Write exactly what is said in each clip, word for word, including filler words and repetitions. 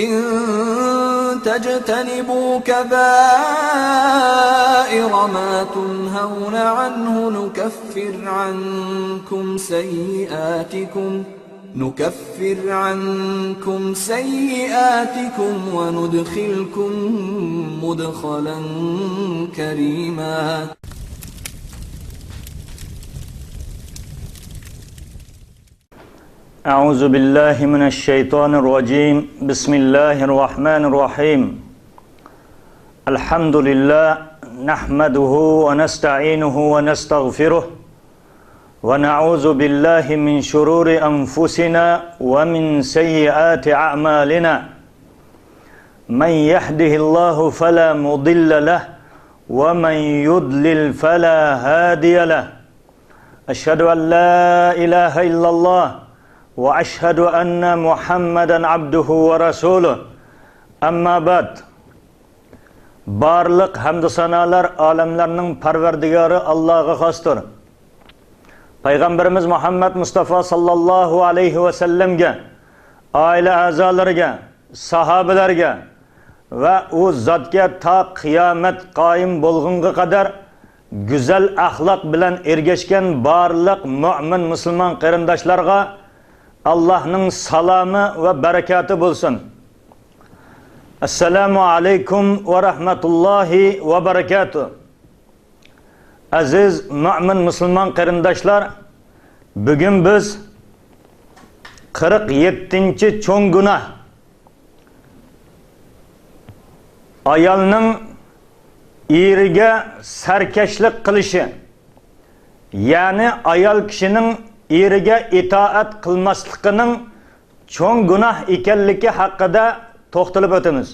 إن تجتنبوا كبائر ما تنهون عنه نكفر عنكم سيئاتكم نكفر عنكم سيئاتكم وندخلكم مدخلا كريما. أعوذ بالله من الشيطان الرجيم. بسم الله الرحمن الرحيم. الحمد لله، نحمده ونستعينه ونستغفره، ونعوذ بالله من شرور أنفسنا ومن سيئات أعمالنا. من يهده الله فلا مضل له، ومن يضلل فلا هادي له. أشهد أن لا إله إلا الله، وأشهد أن محمدا عبده ورسوله. أما بعد. بارلىق ھەمدۇ سانالار ئالەملەرنىڭ پەرۋەردىگارى ئاللاغا خاستۇر. پەيغەمبىرىمىز مۇھەممەد مۇستافا ساللاللاھۇ ئەلەيھى ۋەسەللەمگە، ئائىلە ئەزالىرىگە، ساھابىلەرگە ۋە ئۇ زاتكە تا قىيامەت قايىم بولغىنىغا قەدەر گۈزەل ئەخلاق بىلەن ئېرىگەشكەن بارلىق مۆمىن مۇسۇلمان قېرىنداشلارغا ئاللاھنىڭ سالامى ۋە بەرىكاتى بولسۇن. ئەسسالامۇ ئەلەيكۇم ۋە رەھمەتۇللاھى ۋە بەرىكاتۇھ. ئەزىز مۆمىن مۇسۇلمان قېرىنداشلار، بۈگۈن بىز قىرىق يەتتىنچى چوڭ گۇناھ، ئايالنىڭ ئېرىگە سەركەشلىك قىلىشى، يەنى ئايال كىشىنىڭ ئېرىگە ئىتائەت قىلماسلىقىنىڭ چوڭ گۇناھ ئىكەنلىكى ھەققىدە توختىلىپ ئۆتىمىز.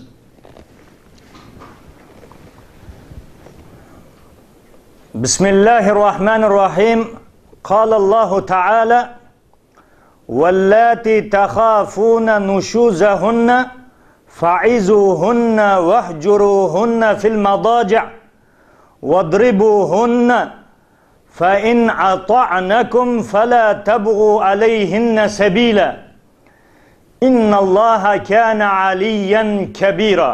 بسم الله الرحمن الرحيم. قال الله تعالى: واللاتي تخافون نشوزهن فعظوهن واهجروهن في المضاجع واضربوهن فإن أطعنكم فلا تبغوا عليهن سبيلا إن الله كان عليا كبيرا.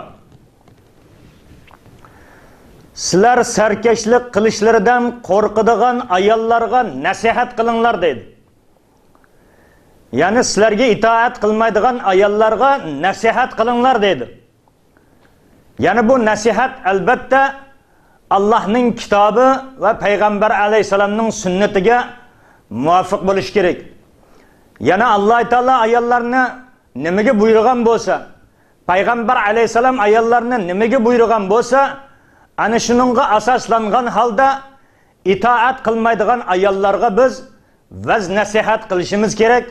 سىلەر سەركەشلىك قىلىشلىرىدىن قورقىدىغان ئاياللارغا نەسىھەت قىلىڭلار دەيدۇ. يەنى سىلەرگە ئىتائەت قىلمايدىغان ئاياللارغا نەسىھەت قىلىڭلار دەيدۇ. يەنى بۇ نەسىھەت، ئەلبەتتە، ئاللاھنىڭ كىتابى ۋە پەيغەمبەر ئەلەيھىسسالامنىڭ سۈننىتىگە مۇۋاپىق بولۇشى كېرەك. يەنى ئاللاھ تائالا ئاياللارنى نېمىگە بۇيرۇغان بولسا، پەيغەمبەر ئەلەيھىسسالام ئاياللارنى نېمىگە بۇيرۇغان بولسا، ئەنە شۇنىڭغا ئاساسلانغان ھالدا ئىتائەت قىلمايدىغان ئاياللارغا بىز ۋەز نەسىھەت قىلىشىمىز كېرەك.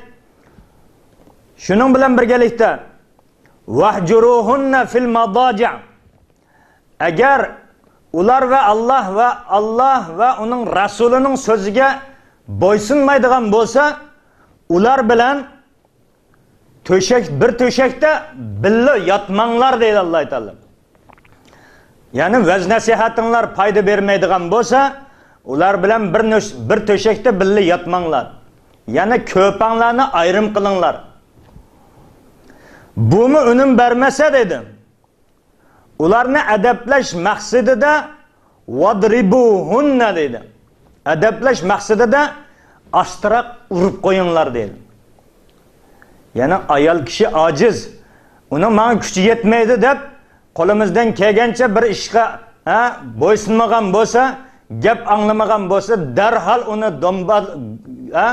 شۇنىڭ بىلەن بىرگىلىكتە، ۋەھجۇرۇھۇننە فىل ماداجىئ. ئەگەر ئۇلار ۋە ئاللاھ ۋە، ئاللاھ ۋە ئۇنىڭ رەسۇلىنىڭ سۆزىگە بويسۇنمايدىغان بولسا، ئۇلار بىلەن تۆشەك، بىر تۆشەكتە بىللە ياتماڭلار دەيدۇ ئاللاھ تائالا. يەنى ۋەز نەسىھەتىڭلار پايدا بەرمەيدىغان بولسا، ئۇلار بىلەن بىر نۆش-، بىر تۆشەكتە بىللە ياتماڭلار. يەنى كۆپەڭلارنى ئايرىم قىلىڭلار. بۇمۇ ئۈنۈم بەرمەسە دەيدۇ. ئۇلارنى ئەدەپلەش مەقسىتىدە ۋادرىبۇھۇننە دەيدۇ. ئەدەپلەش مەقسىتىدە ئاستىراق ئۇرۇپ قويۇڭلار دەيدۇ. يەنى ئايال كىشى ئاجىز، ئۇنىڭ ماڭا كۈچى يەتمەيدۇ دەپ، قولىمىزدىن كەلگەنچە بىر ئىشقا، ھە، بويسۇنمىغان بولسا، گەپ ئاڭلىمىغان بولسا، دەرھال ئۇنى دومبا-، ھە،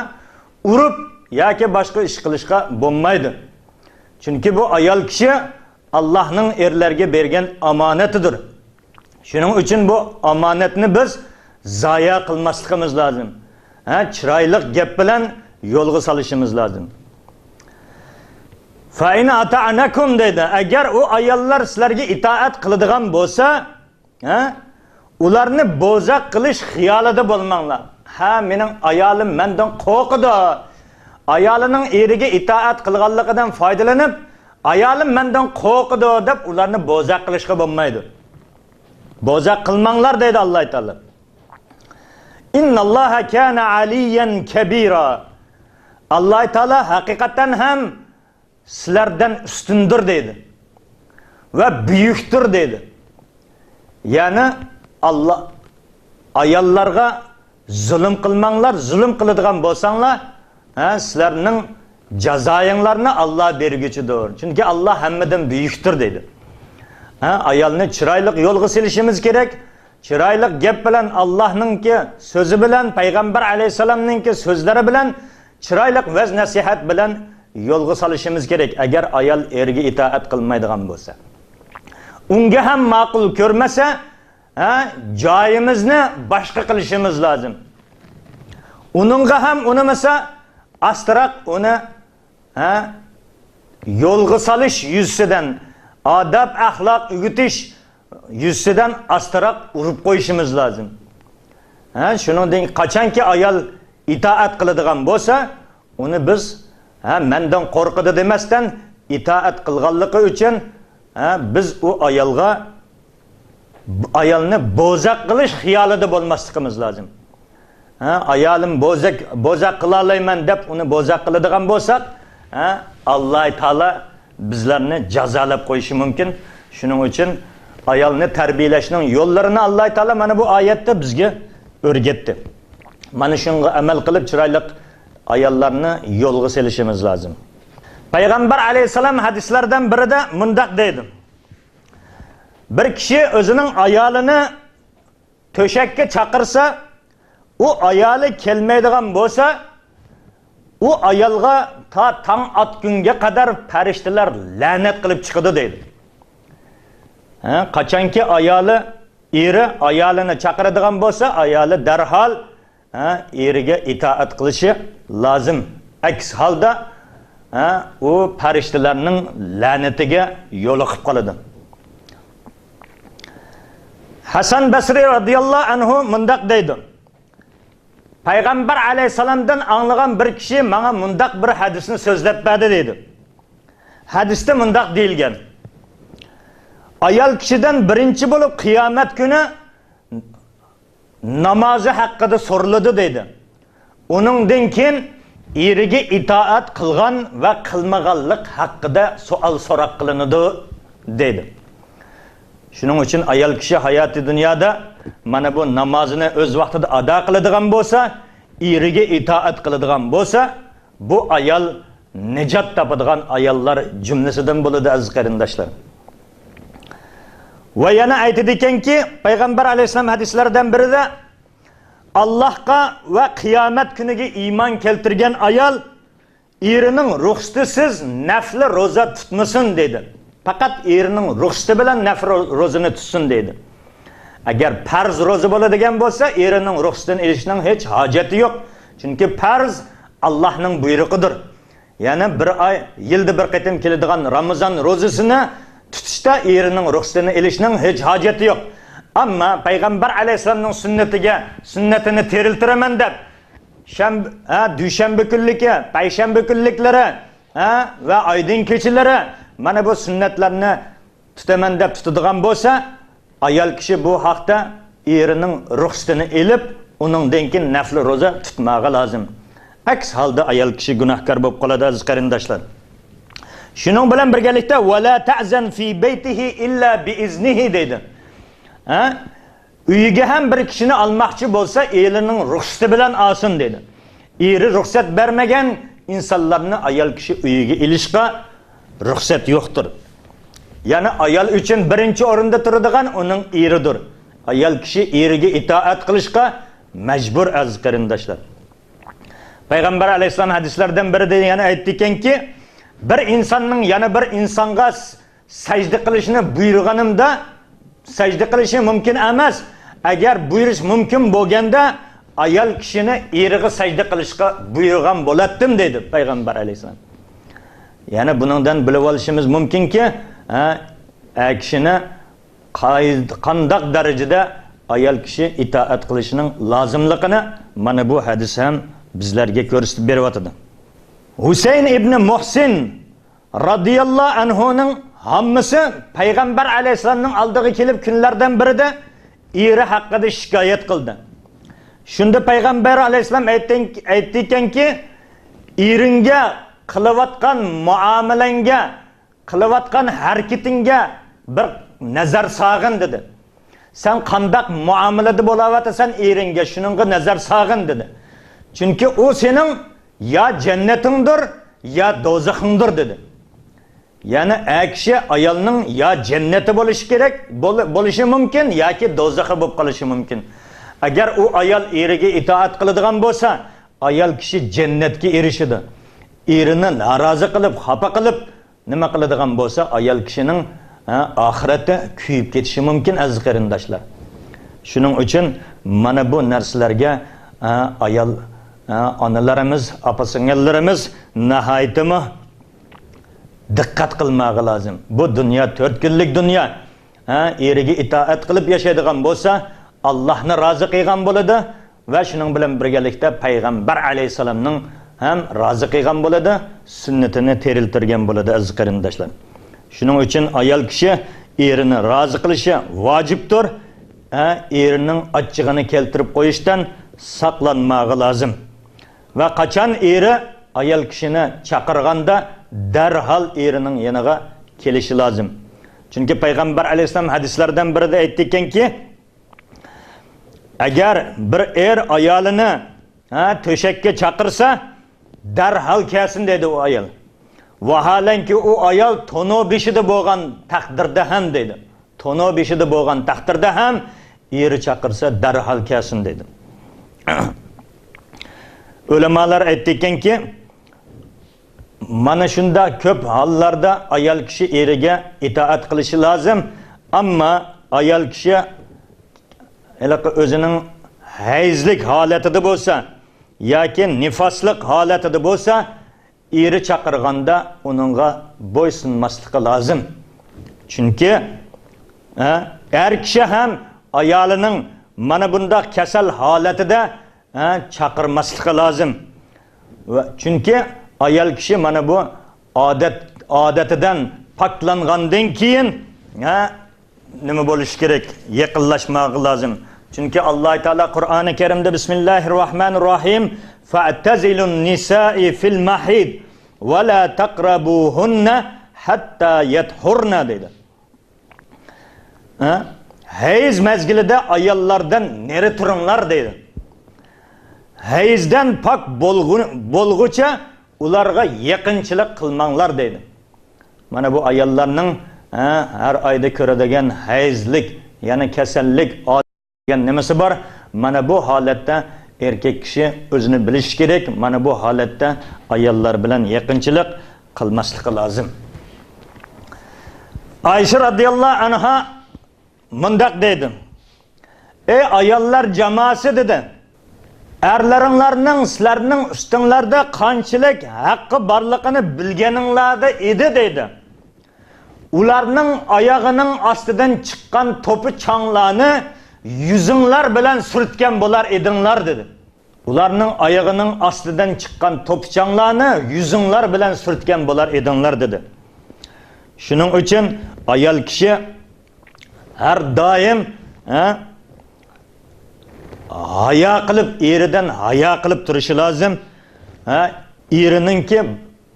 ئۇرۇپ ياكى باشقا ئىش قىلىشقا بولمايدۇ. چۈنكى بۇ ئايال كىشى ئاللاھنىڭ ئەرلەرگە بەرگەن ئامانىتىدۇر. شۇنىڭ ئۈچۈن بۇ ئامانەتنى بىز زايە قىلماسلىقىمىز لازىم. ھە، چىرايلىق گەپ بىلەن يولغا سالىشىمىز لازىم. فَإِنْ أَطَعْنَكُمْ دەيدۇ. ئەگەر ئۇ ئاياللار سىلەرگە ئىتائەت قىلىدىغان بولسا، ھە، ئۇلارنى بوزەك قىلىش خىيالىدا بولماڭلار. ھە، مېنىڭ ئايالىم مەندىن قورقىدۇ. ئايالىنىڭ ئېرىگە ئىتائەت قىلغانلىقىدىن پايدىلىنىپ، ئايالىم مەندىن قورقىدۇ دەپ ئۇلارنى بوزەك قىلىشقا بولمايدۇ. بوزەك قىلماڭلار دەيدۇ ئاللاھ تائالا. إِنَّ اللَّهَ كَانَ عَلِيًّا كَبِيرًا. ئاللاھ تائالا ھەقىقەتەن ھەم سىلەردىن ئۈستۈندۇر دەيدۇ. ۋە بۈيۈكتۇر دەيدۇ. يەنى ئاللا، ئاياللارغا زۇلۇم قىلماڭلار، زۇلۇم قىلىدىغان بولساڭلار، ھە، سىلەرنىڭ جازايىڭلارنى ئاللا بەرگۈچىدۇر. چۈنكى ئاللا ھەممىدىن بۈيۈكتۇر دەيدۇ. ھە، ئايالنى چىرايلىق يولغا سېلىشىمىز كېرەك. چىرايلىق گەپ بىلەن، ئاللانىڭكى سۆزى بىلەن، پەيغەمبەر ئەلەيھىسسالامنىڭكى سۆزلىرى بىلەن، چىرايلىق ۋەز نەسىھەت بىلەن يولغا سالىشىمىز كېرەك، ئەگەر ئايال ئېرىگە ئىتائەت قىلمايدىغان بولسا. ئۇنگا ھەم ماقۇل كۆرمىسە، ھە، جايىمىزنى باشقا قىلىشىمىز لازىم. ئۇنىڭغا ھەم ئۇنىمىسا، ئاستىراق ئۇنى، ھە، يولغا سالىش يۈزىسىدىن، ئاداب ئەخلاق ئۆگىتىش يۈزىسىدىن ئاستىراق ئۇرۇپ قويۇشىمىز لازىم. ھە، شۇنىڭدىن قاچانكى ئايال ئىتائەت قىلىدىغان بولسا، ئۇنى بىز، ھە، مەندىن قورقىدۇ دېمەستىن، ئىتائەت قىلغانلىقى ئۈچۈن، ھە، بىز ئۇ ئايالغا، ئايالنى بوزەك قىلىش خىيالىدا بولماسلىقىمىز لازىم. ھە، ئايالىم بوزەك، بوزەك قىلالايمەن دەپ ئۇنى بوزەك قىلىدىغان بولساق، ھە، ئاللا تائالا بىزلەرنى جازالاپ قويۇشى مۇمكىن. شۇنىڭ ئۈچۈن ئايالنى تەربىيەلەشنىڭ يوللىرىنى ئاللا تائالا مانا بۇ ئايەتتە بىزگە ئۆرگەتتى. مانا شۇنىڭغا ئەمەل قىلىپ، چىرايلىق ئاياللارنى يولغا سېلىشىمىز لازىم. پەيغەمبەر ئەلەيھىسسالام ھەدىسلەردىن بىرىدە مۇنداق دەيدۇ: بىر كىشى ئۆزىنىڭ ئايالىنى تۆشەككە چاقىرسا، ئۇ ئايالى كەلمەيدىغان بولسا، ئۇ ئايالغا تا تاڭ ئاتقۇنگە قەدەر پەرىشتىلەر لەنەت قىلىپ چىقىدۇ دەيدۇ. ھە، قاچانكى ئايالى، ئېرى ئايالىنى چاقىرىدىغان بولسا، ئايالى دەرھال، ھە، ئېرىگە ئىتائەت قىلىشى لازىم. ئەكس ھالدا، ھە، ئۇ پەرىشتىلەرنىڭ لەنىتىگە يولۇقۇپ قالىدۇ. ھەسەن بەسرى رەزىياللاھۇ ئەنھۇ مۇنداق دەيدۇ: پەيغەمبەر ئەلەيھىسسالامدىن ئاڭلىغان بىر كىشى ماڭا مۇنداق بىر ھەدىسنى سۆزلەپ بەردى دەيدۇ. ھەدىستە مۇنداق دېيىلگەن: ئايال كىشىدىن بىرىنچى بولۇپ قىيامەت كۈنى نامازى ھەققىدە سورىلىدۇ دەيدۇ. ئۇنىڭدىن كېيىن ئېرىگە ئىتائەت قىلغان ۋە قىلمىغانلىق ھەققىدە سوئال سوراق قىلىنىدۇ دەيدۇ. شۇنىڭ ئۈچۈن ئايال كىشى ھاياتى دۇنيادا مانا بۇ نامازىنى ئۆز ۋاقتىدا ئادا قىلىدىغان بولسا، ئېرىگە ئىتائەت قىلىدىغان بولسا، بۇ ئايال نىجات تاپىدىغان ئاياللار جۈملىسىدىن بولىدۇ، ئەزىز قېرىنداشلار. ۋە يەنە ئېيتىدىكەنكى، پەيغەمبەر ئەلەيھىسسالام ھەدىسلەردىن بىرىدە، ئاللاھقا ۋە قىيامەت كۈنىگە ئىمان كەلتۈرگەن ئايال ئېرىنىڭ رۇخسىتىسىز نەفلى روزا تۇتمىسۇن دېدى. پەقەت ئېرىنىڭ رۇخسىتى بىلەن نەفلى رو-، روزىنى تۇتسۇن دېدى. ئەگەر پەرز روزا بولىدىغان بولسا، ئېرىنىڭ رۇخسىتىنى ئېلىشنىڭ ھېچ ھاجەتى يوق. چۈنكى پەرز ئاللاھنىڭ بۇيرۇقىدۇر. يەنى بىر ئاي، يىلدا بىر قېتىم كېلىدىغان رامىزان روزىسىنى تۇتۇشتا ئېرىنىڭ رۇخسىتىنى ئېلىشنىڭ ھېچ ھاجەتى يوق. ئەمما پەيغەمبەر ئەلەيھىسسالامنىڭ سۈننىتىگە، سۈننىتىنى تىرىلتۈرىمەن دەپ، شەنبە، ھە، دۈشەنبە كۈنلۈكى، پەيشەنبە كۈنلۈكلىرى، ھە، ۋە ئايدىڭ كېچىلىرى مانا بۇ سۈننەتلەرنى تۇتىمەن دەپ تۇتىدىغان بولسا، ئايال كىشى بۇ ھەقتە ئېرىنىڭ رۇخسىتىنى ئېلىپ، ئۇنىڭدىن كېيىن نەفلى روزا تۇتماغا لازىم. ئەكس ھالدا ئايال كىشى گۇناھكار بولۇپ قالىدۇ، ئەزىز قېرىنداشلار. شۇنىڭ بىلەن بىرگەلىكتە، «ۋەلا تەزەن فى بەيتىھى ئىللا بىئىزنىھى» دەيدۇ. ھە؟ ئۆيىگە ھەم بىر كىشىنى ئالماقچى بولسا، ئېرىنىڭ رۇخسىتى بىلەن ئالسۇن دەيدۇ. ئېرى رۇخسەت بەرمىگەن ئىنسانلارنى ئايال كىشى ئۆيىگە ئېلىشقا رۇخسەت يوقتۇر. يەنى ئايال ئۈچۈن بىرىنچى ئورۇندا تۇرىدىغان ئۇنىڭ ئېرىدۇر. ئايال كىشى ئېرىگە ئىتائەت قىلىشقا مەجبۇر، ئەزىز قېرىنداشلار. پەيغەمبەر ئەلەيھىسسالام ھەدىسلەردىن بىرىدە يەنە ئېيتتىكەنكى، بىر ئىنساننىڭ يەنە بىر ئىنسانغا سەجدە قىلىشنى بۇيرۇغىنىمدا، سەجدە قىلىشى مۇمكىن ئەمەس. ئەگەر بۇيرۇش مۇمكىن بولغاندا، ئايال كىشىنى ئېرىغا سەجدە قىلىشقا بۇيرۇغان بولاتتىم، دەيدۇ پەيغەمبەر ئەلەيھىسسالام. يەنە بۇنىڭدىن بىلىپ ئېلىشىمىز مۇمكىنكى، ھە، ئەر كىشىنى قاي-، قانداق دەرىجىدە ئايال كىشى ئىتائەت قىلىشىنىڭ لازىملىقىنى مانا بۇ ھەدىس ھەم بىزلەرگە كۆرسىتىپ بېرىۋاتىدۇ. ھۈسەيىن ئىبنى مۇھسىن رادىياللاھۇ ئەنھۇنىڭ ھاممىسى پەيغەمبەر ئەلەيھىسسالامنىڭ ئالدىغا كېلىپ كۈنلەردىن بىرىدە ئېرى ھەققىدە شىكايەت قىلدى. شۇندا پەيغەمبەر ئەلەيھىسسالام ئېيتتى-، ئېيتتىكەنكى، «ئېرىڭگە قىلىۋاتقان مۇئامىلەڭگە، قىلىۋاتقان ھەرىكىتىڭگە بىر نەزەر سالغىن دېدى. سەن قانداق مۇئامىلىدە بولاۋاتىسەن ئېرىڭگە، شۇنىڭغا نەزەر سالغىن دېدى. چۈنكى ئۇ سېنىڭ يا جەننىتىڭدۇر، يا دوزىخىڭدۇر دېدى. يەنى ئەر كىشى ئايالنىڭ يا جەننىتى بولۇشى كېرەك، بول-، بولۇشى مۇمكىن، ياكى دوزىخى بولۇپ قېلىشى مۇمكىن. ئەگەر ئۇ ئايال ئېرىگە ئىتائەت قىلىدىغان بولسا، ئايال كىشى جەننەتكە ئېرىشىدۇ. ئېرىنى نارازى قىلىپ، خاپا قىلىپ، نېمە قىلىدىغان بولسا، ئايال كىشىنىڭ، ھە، ئاخىرەتتە كۆيۈپ كېتىشى مۇمكىن، ئەزىز قېرىنداشلار. شۇنىڭ ئۈچۈن مانا بۇ نەرسىلەرگە، ھە، ئايال، ھە، ئانىلىرىمىز، ئاپا-سىڭىللىرىمىز ناھايىتىمۇ دىققەت قىلماقى لازىم. بۇ دۇنيا تۆت كۈنلۈك دۇنيا. ھە، ئېرىگە ئىتائەت قىلىپ ياشايدىغان بولسا، ئاللاھنى رازى قىلغان بولىدۇ ۋە شۇنىڭ بىلەن بىرگىلىكتە پەيغەمبەر ئەلەيھىسسالامنىڭ ھەم رازى قىلغان بولىدۇ، سۈننىتىنى تىرىلتۈرگەن بولىدۇ، ئەزىز قېرىنداشلار. شۇنىڭ ئۈچۈن ئايال كىشى ئېرىنى رازى قىلىشى ۋاجىپتۇر. ھە، ئېرىنىڭ ئاچچىقىنى كەلتۈرۈپ قويۇشتىن ساقلانماقى لازىم. ۋە قاچان ئېرى ئايال كىشىنى چاقىرغاندا، دەرھال ئېرىنىڭ يېنىغا كېلىشى لازىم. چۈنكى پەيغەمبەر ئەلەيھىسسالام ھەدىسلەردىن بىرىدە ئېيتتىكەنكى، ئەگەر بىر ئېر ئايالىنى، ھە، تۆشەككە چاقىرسا، دەرھال كەلسۇن دەيدۇ ئۇ ئايال. ۋاھالەنكى ئۇ ئايال تونۇ بېشىدا بولغان تەقدىردە ھەم دەيدۇ. تونۇ بېشىدا بولغان تەقدىردە ھەم ئېرى چاقىرسا دەرھال كەلسۇن دەيدۇ. ئۆلىمالار ئېيتتىكەنكى، مانا شۇنداق كۆپ ھاللاردا ئايال كىشى ئېرىگە ئىتائەت قىلىشى لازىم. ئەمما ئايال كىشى ھېلىقى ئۆزىنىڭ ھەيزلىك ھالەتىدە بولسا ياكى نىفاسلىق ھالەتىدە بولسا، ئېرى چاقىرغاندا ئۇنىڭغا بويسۇنماسلىقى لازىم. چۈنكى، ھە، ئەر كىشى ھەم ئايالىنىڭ مانا بۇنداق كېسەل ھالەتىدە، ھە، چاقىرماسلىقى لازىم. ۋە چۈنكى ئايال كىشى مانا بۇ ئادەت، ئادىتىدىن پاكلانغاندىن كېيىن، ھە، نېمە بولۇشى كېرەك؟ يېقىنلاشماقى لازىم. چۈنكى ئاللاھ تائالا قۇرئانى كەرىمدە، بىسمىللاھىر راھمانىر راھىم، فەئتەزىلۇن نىسائى فىل مەھىد ۋە لا تەقرەبۇھۇننە ھەتتا يەتھۇرنە دەيدۇ. ھە؟ ھەيز مەزگىلىدە ئاياللاردىن نېرى تۇرۇڭلار دەيدۇ. ھەيزدىن پاك بولغۇ-، بولغۇچە ئۇلارغا يېقىنچىلىق قىلماڭلار دەيدۇ. مانا بۇ ئاياللارنىڭ، ھە، ھەر ئايدا كۆرىدىغان ھەيزلىك، يەنى كېسەللىك دېگەن نېمىسى بار؟ مانا بۇ ھالەتتە ئەركەك كىشى ئۆزىنى بىلىشى كېرەك. مانا بۇ ھالەتتە ئاياللار بىلەن يېقىنچىلىق قىلماسلىقى لازىم. ئائىشە رەزىياللاھۇ ئەنھا مۇنداق دەيدۇ، ئەي ئاياللار جاماسى دېدى، ئەرلىرىڭلارنىڭ سىلەرنىڭ ئۈستۈڭلاردا قانچىلىك ھەققى بارلىقىنى بىلگىنىڭلاردا ئىدى دەيدۇ. ئۇلارنىڭ ئايىغىنىڭ ئاستىدىن چىققان توپا چاڭلارنى يۈزۈڭلار بىلەن سۈرتكەن بولار ئىدىڭلار دېدى. ئۇلارنىڭ ئايىغىنىڭ ئاستىدىن چىققان توپا چاڭلارنى يۈزۈڭلار بىلەن سۈرتكەن بولار ئىدىڭلار دېدى. شۇنىڭ ئۈچۈن ئايال كىشى ھەر دائىم، ھە، ھايا قىلىپ، ئېرىدىن ھايا قىلىپ تۇرۇشى لازىم. ھە، ئېرىنىڭكى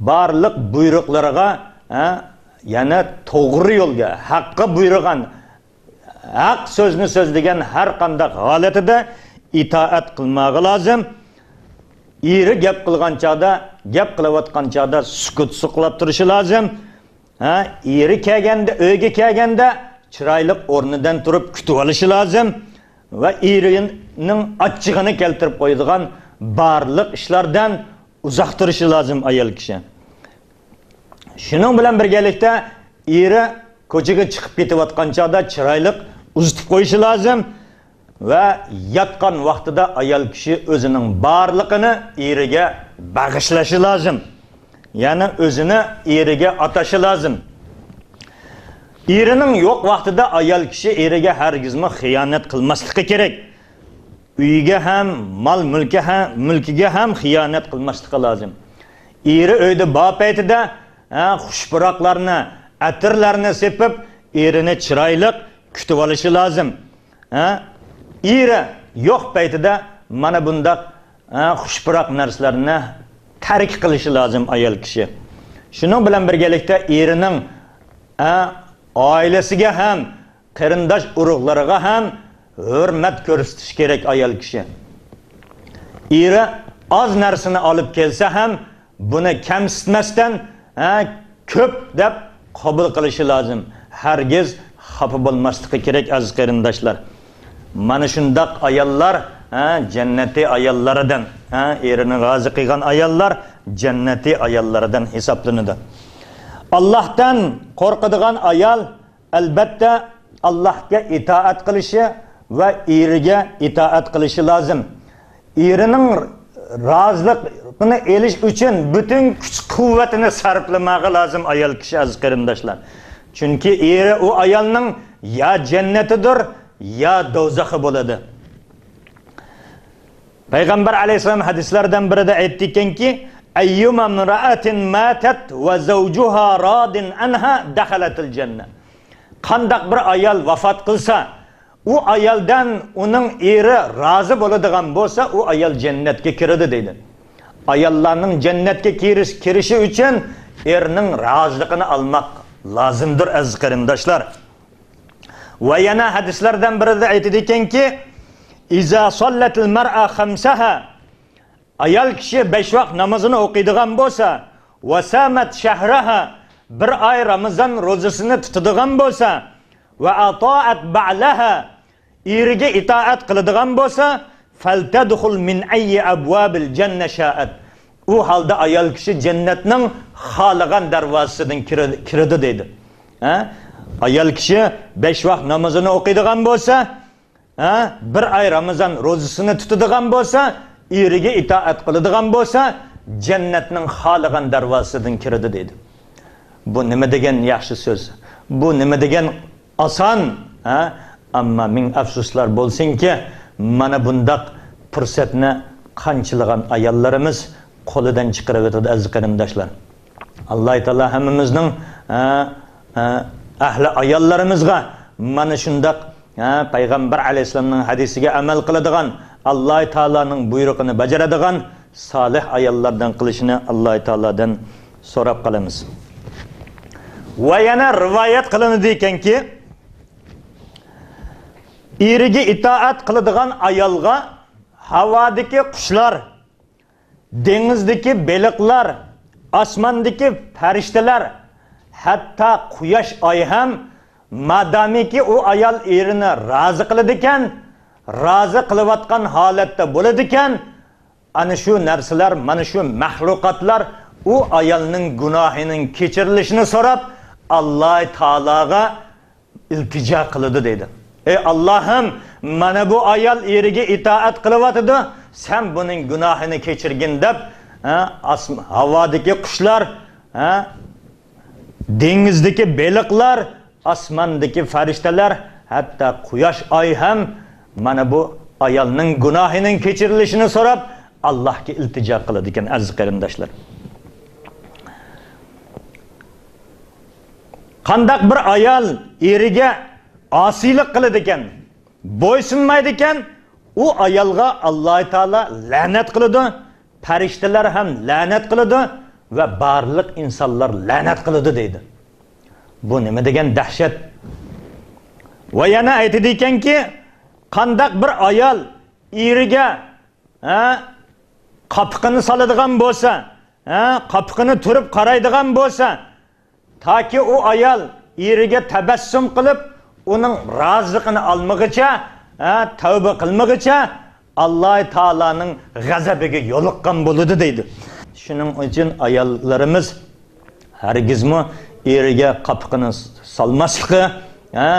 بارلىق بۇيرۇقلىرىغا، ھە، يەنى توغرا يولغا، ھەققە بۇيرۇغان، ھەق سۆزنى سۆزلىگەن ھەر قانداق ھالىتىدە ئىتائەت قىلماقى لازىم. ئېرى گەپ قىلغان چاغدا، گەپ قىلىۋاتقان چاغدا سۈكۈت ساقلاپ تۇرۇشى لازىم. ھە، ئېرى كەلگەندە، ئۆيگە كەلگەندە چىرايلىق ئورنىدىن تۇرۇپ كۈتۈۋېلىشى لازىم ۋە ئېرىنىڭ ئاچچىقىنى كەلتۈرۈپ قويىدىغان بارلىق ئىشلاردىن ئۇزاق تۇرۇشى لازىم ئايال كىشى. شۇنىڭ بىلەن بىرگەلىكتە، ئېرى كوچىغا چىقىپ كېتىۋاتقان چاغدا چىرايلىق ئۇزىتىپ قويۇشى لازىم. ۋە ياتقان ۋاقتىدا ئايال كىشى ئۆزىنىڭ بارلىقىنى ئېرىگە بېغىشلىشى لازىم. يەنى ئۆزىنى ئېرىگە ئاتاشى لازىم. ئېرىنىڭ يوق ۋاقتىدا ئايال كىشى ئېرىگە ھەرگىزمۇ خىيانەت قىلماسلىقى كېرەك. ئۆيىگە ھەم، مال مۈلكى ھە-، مۈلكىگە ھەم خىيانەت قىلماسلىقى لازىم. ئېرى ئۆيدە بار پەيتىدە، ھە، خۇش پۇراقلارنى، ئەتىرلەرنى سېپىپ، ئېرىنى چىرايلىق كۈتۈۋېلىشى لازىم. ھە؟ ئېرى يوق پەيتىدە مانا بۇنداق، ھە، خۇش پۇراق نەرسىلەرنى تەرك قىلىشى لازىم ئايال كىشى. شۇنىڭ بىلەن بىرگىلىكتە ئېرىنىڭ، ئە، ئائىلىسىگە ھەم، قېرىنداش ئۇرۇقلىرىغا ھەم ھۆرمەت كۆرسىتىش كېرەك ئايال كىشى. ئېرى ئاز نەرسىنى ئالىپ كەلسە ھەم، بۇنى كەمسىتمەستىن، ھە، كۆپ دەپ قوبۇل قىلىشى لازىم. ھەرگىز خاپا بولماسلىقى كېرەك، ئەزىز قېرىنداشلار. مانا شۇنداق ئاياللار، ھە، جەننەتى ئاياللىرىدىن، ھە، ئېرىنى رازى قىلغان ئاياللار جەننەتى ئاياللىرىدىن ھېسابلىنىدۇ. ئاللاھتىن قورقىدىغان ئايال، ئەلبەتتە، ئاللاھقا ئىتائەت قىلىشى ۋە ئېرىگە ئىتائەت قىلىشى لازىم. ئېرىنىڭ رازىلىقىنى ئېلىش ئۈچۈن پۈتۈن كۈچ-قۇۋۋىتىنى سەرپلىمەكلىكى لازىم ئايال كىشى، ئەزىز قېرىنداشلار. چۈنكى ئېرى ئۇ ئايالنىڭ يا جەننىتىدۇر، يا دوزىخى بولىدۇ. پەيغەمبەر ئەلەيھىسسالام ھەدىسلەردىن بىرىدە ئېيتتىكەنكى، «أيما امرأة ماتت وزوجها راض عنها دخلت الجنة.» قانداق بىر ئايال ۋاپات قىلسا، ئۇ ئايالدىن ئۇنىڭ ئېرى رازى بولىدىغان بولسا، ئۇ ئايال جەننەتكە كىرىدۇ دەيدۇ. ئاياللارنىڭ جەننەتكە كىرىش-، كىرىشى ئۈچۈن ئېرىنىڭ رازىلىقىنى ئالماق لازىمدۇر، ئەزىز قېرىنداشلار. ۋە يەنە ھەدىسلەردىن بىرىدە ئېيتىدىكەنكى، «إذا صلت المرأة خمسها.» ئايال كىشى بەش ۋاق نامىزىنى ئوقۇيدىغان بولسا، «وصامت شهرها»، بىر ئاي رامىزان روزىسىنى تۇتىدىغان بولسا، «وأطاعت بعلها»، ئېرىگە ئىتائەت قىلىدىغان بولسا، «فلتدخل من أي أبواب الجنة شاءت.» ئۇ ھالدا ئايال كىشى جەننەتنىڭ خالىغان دەرۋازىسىدىن كىرە-، كىرىدۇ دەيدۇ. ھە؟ ئايال كىشى بەش ۋاق نامىزىنى ئوقۇيدىغان بولسا، ھە، بىر ئاي رامىزان روزىسىنى تۇتىدىغان بولسا، ئېرىگە ئىتائەت قىلىدىغان بولسا، جەننەتنىڭ خالىغان دەرۋازىسىدىن كىرىدۇ دەيدۇ. بۇ نېمە دېگەن ياخشى سۆز؟ بۇ نېمە دېگەن ئاسان؟ ھە؟ ئەمما مىڭ ئەپسۇسلار بولسۇنكى، مانا بۇنداق پۇرسەتنى قانچىلىغان ئاياللىرىمىز قولىدىن چىقىرىۋېتىدۇ، ئەزىز قېرىنداشلار. ئاللاھ تائالا ھەممىمىزنىڭ، ئە، ئە، ئەھلى ئاياللىرىمىزغا مانا شۇنداق، ئە، پەيغەمبەر ئەلەيھىسسالامنىڭ ھەدىسىگە ئەمەل قىلىدىغان، ئاللاھ تائالانىڭ بۇيرۇقىنى باجىرىدىغان سالىھ ئاياللاردىن قىلىشىنى ئاللاھ تائالادىن سوراپ قالىمىز. ۋە يەنە رىۋايەت قىلىنىدىكەنكى، ئېرىگە ئىتائەت قىلىدىغان ئايالغا ھاۋادىكى قۇشلار، دېڭىزدىكى بېلىقلار، ئاسماندىكى پەرىشتىلەر، ھەتتا قۇياش، ئاي ھەم، مادامىكى ئۇ ئايال ئېرىنى رازى قىلىدىكەن، رازى قىلىۋاتقان ھالەتتە بولىدىكەن، ئەنە شۇ نەرسىلەر، مانا شۇ مەخلۇقاتلار ئۇ ئايالنىڭ گۇناھىنىڭ كەچۈرۈلۈشىنى سوراپ، ئاللاھ تائالاغا ئىلتىجا قىلىدۇ دەيدۇ. ئەي ئاللاھىم، مانا بۇ ئايال ئېرىگە ئىتائەت قىلىۋاتىدۇ، سەن بۇنىڭ گۇناھىنى كەچۈرگىن دەپ، ھە، ئاسم-، ھاۋادىكى قۇشلار، ھە، دېڭىزدىكى بېلىقلار، ئاسماندىكى پەرىشتىلەر، ھەتتا قۇياش، ئاي ھەم مانا بۇ ئايالنىڭ گۇناھىنىڭ كەچۈرۈلۈشىنى سوراپ، ئاللاھقا ئىلتىجا قىلىدىكەن، ئەزىز قېرىنداشلار. قانداق بىر ئايال ئېرىگە ئاسىيلىق قىلىدىكەن، بويسۇنمايدىكەن، ئۇ ئايالغا ئاللاھ تائالا لەنەت قىلىدۇ، پەرىشتىلەر ھەم لەنەت قىلىدۇ ۋە بارلىق ئىنسانلار لەنەت قىلىدۇ دەيدۇ. بۇ نېمە دېگەن دەھشەت! ۋە يەنە ئېيتىدىكەنكى، قانداق بىر ئايال ئېرىگە، ھە، قاپىقىنى سالىدىغان بولسا، ھە، قاپىقىنى تۈرۈپ قارايدىغان بولسا، تاكى ئۇ ئايال ئېرىگە تەبەسسۇم قىلىپ، ئۇنىڭ رازىلىقىنى ئالمىغىچە، ھە، تەۋبە قىلمىغىچە، ئاللاھ تائالانىڭ غەزەبىگە يولۇققان بولىدۇ دەيدۇ. شۇنىڭ ئۈچۈن ئاياللىرىمىز ھەرگىزمۇ ئېرىگە قاپىقىنى سالماسلىقى، ھە،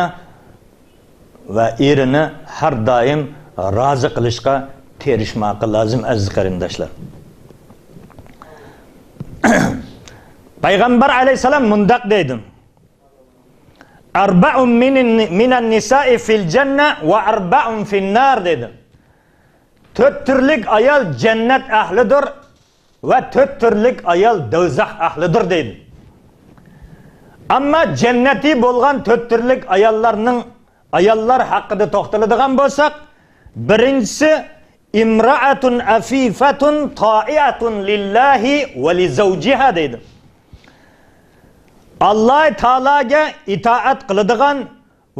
ۋە ئېرىنى ھەر دائىم رازى قىلىشقا تىرىشماقى لازىم، ئەزىز قېرىنداشلار. پەيغەمبەر ئەلەيھىسسالام مۇنداق دەيدۇ، «أربع من، من النساء في الجنة وأربع في النار» دەيدۇ. تۆت تۈرلۈك ئايال جەننەت ئەھلىدۇر ۋە تۆت تۈرلۈك ئايال دوزاخ ئەھلىدۇر دەيدۇ. ئەمما جەننەتىي بولغان تۆت تۈرلۈك ئاياللارنىڭ، ئاياللار ھەققىدە توختىلىدىغان بولساق، بىرىنچىسى، امرأة عفيفة طائعة لله ولزوجها دەيدۇ. ئاللاھ تائالاغا ئىتائەت قىلىدىغان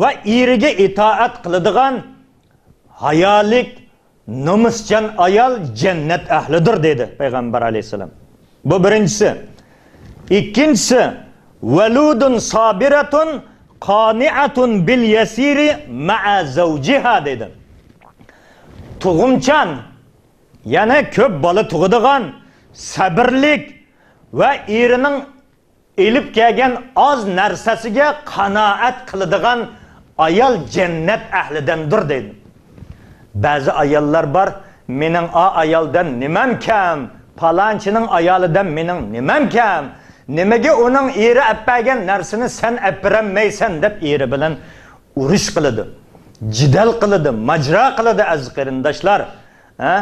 ۋە ئېرىگە ئىتائەت قىلىدىغان ھايالىق، نومۇسچان ئايال جەننەت ئەھلىدۇر دەيدۇ پەيغەمبەر ئەلەيھىسسالام. بۇ بىرىنچىسى. ئىككىنچىسى، ولود صابرة قانعة باليسير مع زوجها دەيدۇ. تۇغۇمچان، يەنى كۆپ بالا تۇغىدىغان، سەبىرلىك ۋە ئېرىنىڭ ئېلىپ كەلگەن ئاز نەرسىسىگە قانائەت قىلىدىغان ئايال جەننەت ئەھلىدەندۇر دەيدۇ. بەزى ئاياللار بار، مېنىڭ ئا ئايالدىن نېمەم كەم، پالانچىنىڭ ئايالىدىن مېنىڭ نېمەم كەم، نېمىگە ئۇنىڭ ئېرى ئەپ بەرگەن نەرسىنى سەن ئەپ بېرەلمەيسەن دەپ ئېرى بىلەن ئۇرۇش قىلىدۇ، جېدەل قىلىدۇ، ماجىرا قىلىدۇ، ئەزىز قېرىنداشلار. ھە؟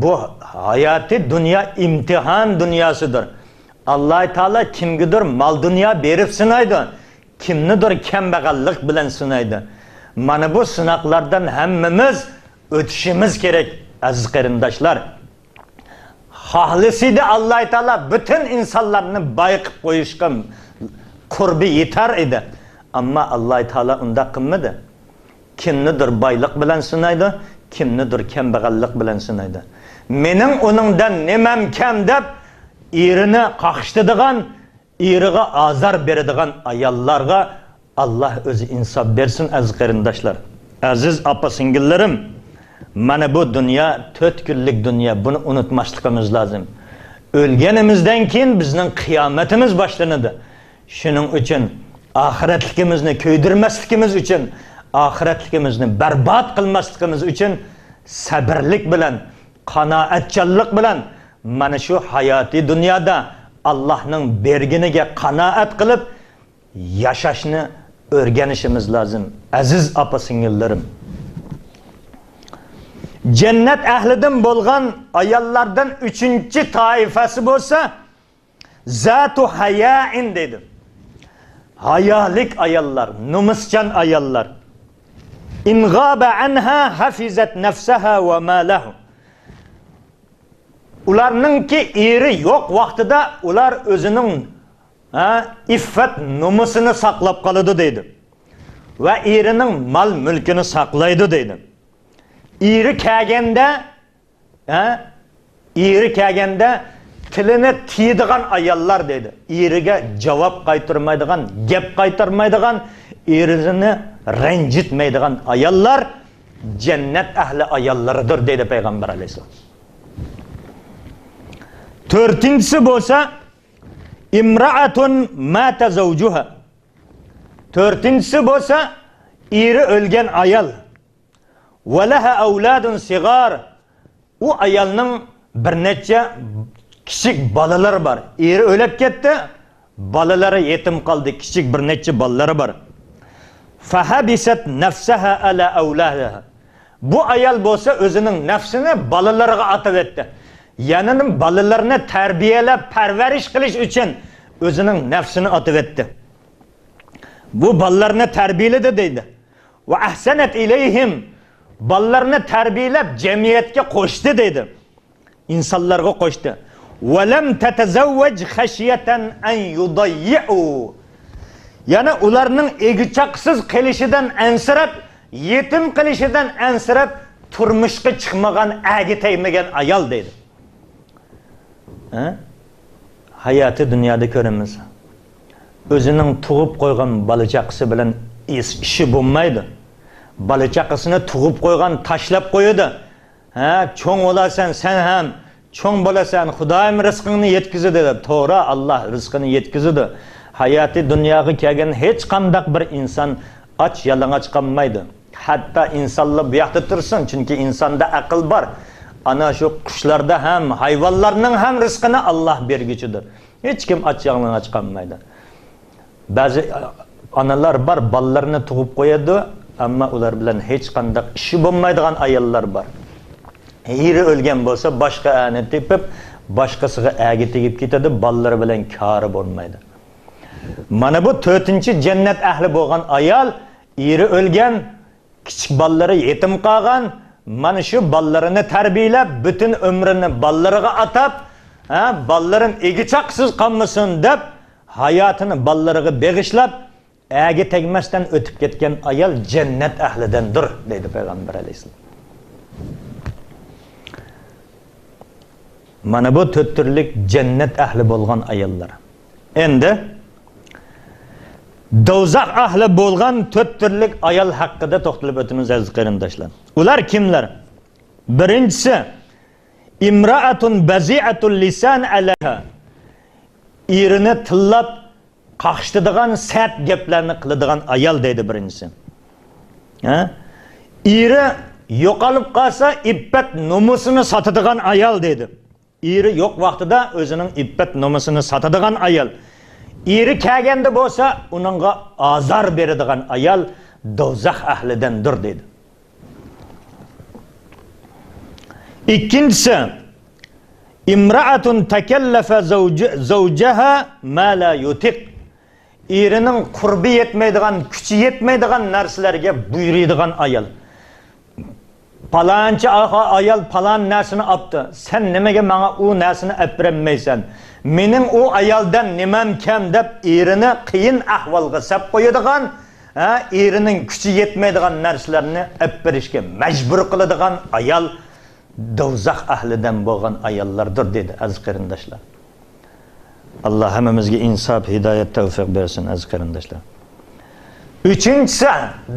بۇ ھاياتى دۇنيا ئىمتىھان دۇنياسىدۇر. ئاللاھ تائالا كىمگىدۇر مال دۇنيا بېرىپ سىنايدۇ، كىمنىدۇر كەمبەغەللىك بىلەن سىنايدۇ. مانا بۇ سىناقلاردىن ھەممىمىز ئۆتۈشىمىز كېرەك، ئەزىز قېرىنداشلار. خاھلىسىدى ئاللاھ تائالا پۈتۈن ئىنسانلارنى باي قىلىپ قويۇشقا قۇربى يېتەر ئىدى. ئەمما ئاللاھ تائالا ئۇنداق قىلمىدى. كىمنىدۇر بايلىق بىلەن سىنايدۇ، كىمنىدۇر كەمبەغەللىك بىلەن سىنايدۇ. مېنىڭ ئۇنىڭدىن نېمەم كەم دەپ ئېرىنى قاقشىتىدىغان، ئېرىغا ئازار بېرىدىغان ئاياللارغا ئاللاھ ئۆزى ئىنساپ بەرسۇن، ئەزىز قېرىنداشلار. ئەزىز ئاپا-سىڭىللىرىم، مانا بۇ دۇنيا تۆت كۈنلۈك دۇنيا، بۇنى ئۇنتۇماسلىقىمىز لازىم. ئۆلگىنىمىزدىن كېيىن بىزنىڭ قىيامىتىمىز باشلىنىدۇ. شۇنىڭ ئۈچۈن ئاخىرەتلىكىمىزنى كۆيدۈرمەسلىكىمىز ئۈچۈن، ئاخىرەتلىكىمىزنى بەربات قىلماسلىقىمىز ئۈچۈن سەبىرلىك بىلەن، قانائەتچانلىق بىلەن مانا شۇ ھاياتىي دۇنيادا ئاللاھنىڭ بەرگىنىگە قانائەت قىلىپ ياشاشنى ئۆگىنىشىمىز لازىم، ئەزىز ئاپا-سىڭىللىرىم. جەننەت ئەھلىدىن بولغان ئاياللاردىن ئۈچىنچى تائىپەسى بولسا، زاتۇ ھايائىن دەيدۇ. ھايالىق ئاياللار، نومۇسچان ئاياللار. إن غاب عنها حفظت نفسها ومالها. ئۇلارنىڭكى ئېرى يوق ۋاقتىدا ئۇلار ئۆزىنىڭ، ھە، ئىففەت نومۇسىنى ساقلاپ قالىدۇ دەيدۇ. ۋە ئېرىنىڭ مال مۈلكىنى ساقلايدۇ دەيدۇ. ئېرى كەلگەندە، ھە، ئېرى كەلگەندە تىلىنى تىيىدىغان ئاياللار دەيدۇ. ئېرىگە جاۋاب قايتۇرمايدىغان، گەپ قايتۇرمايدىغان، ئېرىنى رەنجىتمەيدىغان ئاياللار جەننەت ئەھلى ئاياللىرىدۇر دەيدۇ پەيغەمبەر ئەلەيھىسسالام. تۆتىنچىسى بولسا، امرأة مات زوجها. تۆتىنچىسى بولسا، ئېرى ئۆلگەن ئايال. ولها أولاد صغار. ئۇ ئايالنىڭ بىر نەچچە كىچىك بالىلىرى بار. ئېرى ئۆلۈپ كەتتى، بالىلىرى يېتىم قالدى، كىچىك بىر نەچچە بالىلىرى بار. فحبست نفسها على أولادها. بۇ ئايال بولسا ئۆزىنىڭ نەپسىنى بالىلىرىغا ئاتىۋەتتى. يەنى بالىلىرىنى تەربىيەلەپ، پەرۋەرىش قىلىش ئۈچۈن ئۆزىنىڭ نەپسىنى ئاتىۋەتتى. بۇ بالىلارنى تەربىيەلىدى دەيدۇ. وأحسنت إليهم. بالىلارنى تەربىيەلەپ، جەمئىيەتكە قوشتى دەيدۇ. ئىنسانلارغا قوشتى. ولم تتزوج خشية أن يضيعوا. يەنى ئۇلارنىڭ ئىگە-چاقىسىز قېلىشىدىن ئەنسىرەپ، يېتىم قېلىشىدىن ئەنسىرەپ، تۇرمۇشقا چىقمىغان، ئەگە تەگمىگەن ئايال دەيدۇ. ھە؟ ھاياتىي دۇنيادا كۆرىمىز. ئۆزىنىڭ تۇغۇپ قويغان بالا-چاقىسى بىلەن ئىش-، ئىشى بولمايدۇ. بالا-چاقىسىنى تۇغۇپ قويغان تاشلاپ قويىدۇ. ھە، چوڭ بولارسەن سەن ھەم، چوڭ بولارسەن، خۇدايىم رىزقىڭنى يەتكۈزىدۇ دەپ. توغرا، ئاللاھ رىزقىنى يەتكۈزىدۇ. ھاياتىي دۇنياغا كەلگەن ھېچقانداق بىر ئىنسان ئاچ-يالىڭاچ قالمايدۇ. ھەتتا ئىنسانلا بۇ ياقتا تۇرسۇن، چۈنكى ئىنساندا ئەقىل بار. ئانا شۇ قۇشلاردا ھەم، ھايۋانلارنىڭ ھەم رىزقىنى ئاللاھ بەرگۈچىدۇر. ھېچكىم ئاچ-يالىڭاچ قالمايدۇ. بەزى ئانىلار بار، بالىلىرىنى تۇغۇپ قويىدۇ، ئەمما ئۇلار بىلەن ھېچقانداق ئىشى بولمايدىغان ئاياللار بار. ئېرى ئۆلگەن بولسا، باشقا ئەرنى تېپىپ، باشقىسىغا ئەگە تېگىپ كېتىدۇ، بالىلىرى بىلەن كارى بولمايدۇ. مانا بۇ تۆتىنچى جەننەت ئەھلى بولغان ئايال، ئېرى ئۆلگەن، كىچىك بالىلىرى يېتىم قالغان، مانا شۇ بالىلىرىنى تەربىيەلەپ، پۈتۈن ئۆمرىنى بالىلىرىغا ئاتاپ، ھە، بالىلىرىم ئىگە-چاقىسىز قالمىسۇن دەپ، ھاياتىنى بالىلىرىغا بېغىشلاپ، ئەرگە تەگمەستىن ئۆتۈپ كەتكەن ئايال جەننەت ئەھلىدىندۇر، دەيدۇ پەيغەمبەر ئەلەيھىسسالام. مانا بۇ تۆت تۈرلۈك جەننەت ئەھلى بولغان ئاياللار. ئەمدى دوزاخ ئەھلى بولغان تۆت تۈرلۈك ئايال ھەققىدە توختىلىپ ئۆتىمىز، ئەزىز قېرىنداشلار. ئۇلار كىملەر؟ بىرىنچىسى، ئىمرائەتۇن بەزىئەتۇل لىسان ئەلەيھا. ئېرىنى تىللاپ، قاقشىتىدىغان، سەت گەپلەرنى قىلىدىغان ئايال دەيدۇ بىرىنچىسى. ھە؟ ئېرى يوقىلىپ قالسا، ئىپپەت نومۇسىنى ساتىدىغان ئايال دەيدۇ. ئېرى يوق ۋاقتىدا ئۆزىنىڭ ئىپپەت نومۇسىنى ساتىدىغان ئايال. ئېرى كەلگەندە بولسا، ئۇنىڭغا ئازار بېرىدىغان ئايال دوزاخ ئەھلىدىندۇر دەيدۇ. ئىككىنچىسى، ئىمرائەتۇن تەكەللەفە زەۋج-، زەۋجەھا ما لا يۇتىق. ئېرىنىڭ قۇربى يەتمەيدىغان، كۈچى يەتمەيدىغان نەرسىلەرگە بۇيرۇيدىغان ئايال. پالانچى ئاخا ئايال پالان نەرسىنى ئاپتۇ. سەن نېمىگە ماڭا ئۇ نەرسىنى ئەپ بېرەلمەيسەن؟ مېنىڭ ئۇ ئايالدىن نېمەم كەم دەپ ئېرىنى قىيىن ئەھۋالغا سەپ قويىدىغان، ھە، ئېرىنىڭ كۈچى يەتمەيدىغان نەرسىلەرنى ئەپ بېرىشكە مەجبۇر قىلىدىغان ئايال دوزاخ ئەھلىدىن بولغان ئاياللاردۇر، دېدى، ئەزىز قېرىنداشلار. ئاللا ھەممىمىزگە ئىنساپ، ھىدايەت، تەۋفىق بەرسۇن، ئەزىز قېرىنداشلار. ئۈچىنچىسى،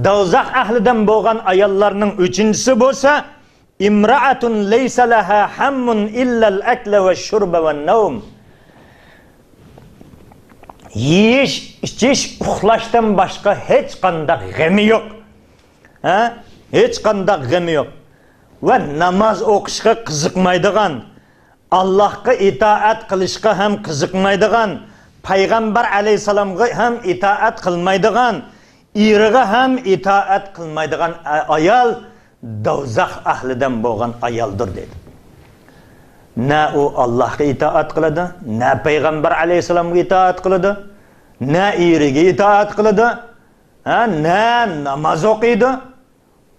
دوزاخ ئەھلىدىن بولغان ئاياللارنىڭ ئۈچىنچىسى بولسا، ئىمرائەتۇن لەيسە لەھا ھەممۇن ئىللەل ئەكلە ۋە شۇربە ۋە نەۋم. يېيىش، ئىچىش، ئۇخلاشتىن باشقا ھېچقانداق غېمى يوق. ھە؟ ھېچقانداق غېمى يوق. ۋە ناماز ئوقۇشقا قىزىقمايدىغان، ئاللاھقا ئىتائەت قىلىشقا ھەم قىزىقمايدىغان، پەيغەمبەر ئەلەيھىسسالامغا ھەم ئىتائەت قىلمايدىغان، ئېرىگە ھەم ئىتائەت قىلمايدىغان ئا-، ئايال دوزاخ ئەھلىدىن بولغان ئايالدۇر، دېدى. نە ئۇ ئاللاھقا ئىتائەت قىلىدۇ، نە پەيغەمبەر ئەلەيھىسسالامغا ئىتائەت قىلىدۇ، نە ئېرىگە ئىتائەت قىلىدۇ، ھە، نە ناماز ئوقۇيدۇ.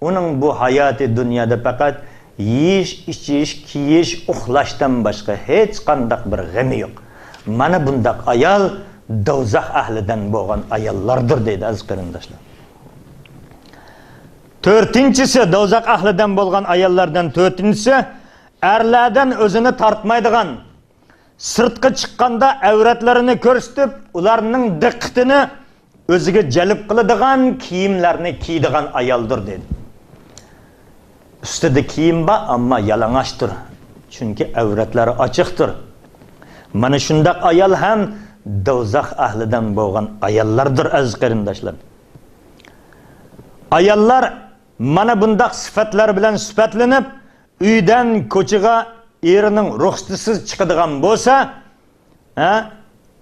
ئۇنىڭ بۇ ھاياتى دۇنيادا پەقەت يېيىش، ئىچىش، كىيىش، ئۇخلاشتىن باشقا ھېچقانداق بىر غېمى يوق. مانا بۇنداق ئايال دوزاخ ئەھلىدىن بولغان ئاياللاردۇر، دەيدۇ، ئەزىز قېرىنداشلار. تۆتىنچىسى، دوزاخ ئەھلىدىن بولغان ئاياللاردىن تۆتىنچىسى، ئەرلەردىن ئۆزىنى تارتمايدىغان، سىرتقا چىققاندا ئەۋرەتلىرىنى كۆرسىتىپ، ئۇلارنىڭ دىققىتىنى ئۆزىگە جەلپ قىلىدىغان كىيىملەرنى كىيىدىغان ئايالدۇر، دېدى. ئۈستىدە كىيىم بار، ئەمما يالىڭاچتۇر. چۈنكى ئەۋرەتلىرى ئاچىقتۇر. مانا شۇنداق ئايال ھەم دوزاخ ئەھلىدىن بولغان ئاياللاردۇر، ئەزىز قېرىنداشلار. ئاياللار مانا بۇنداق سۈپەتلەر بىلەن سۈپەتلىنىپ، ئۆيدىن كوچىغا ئېرىنىڭ رۇخسىتىسىز چىقىدىغان بولسا، ھە،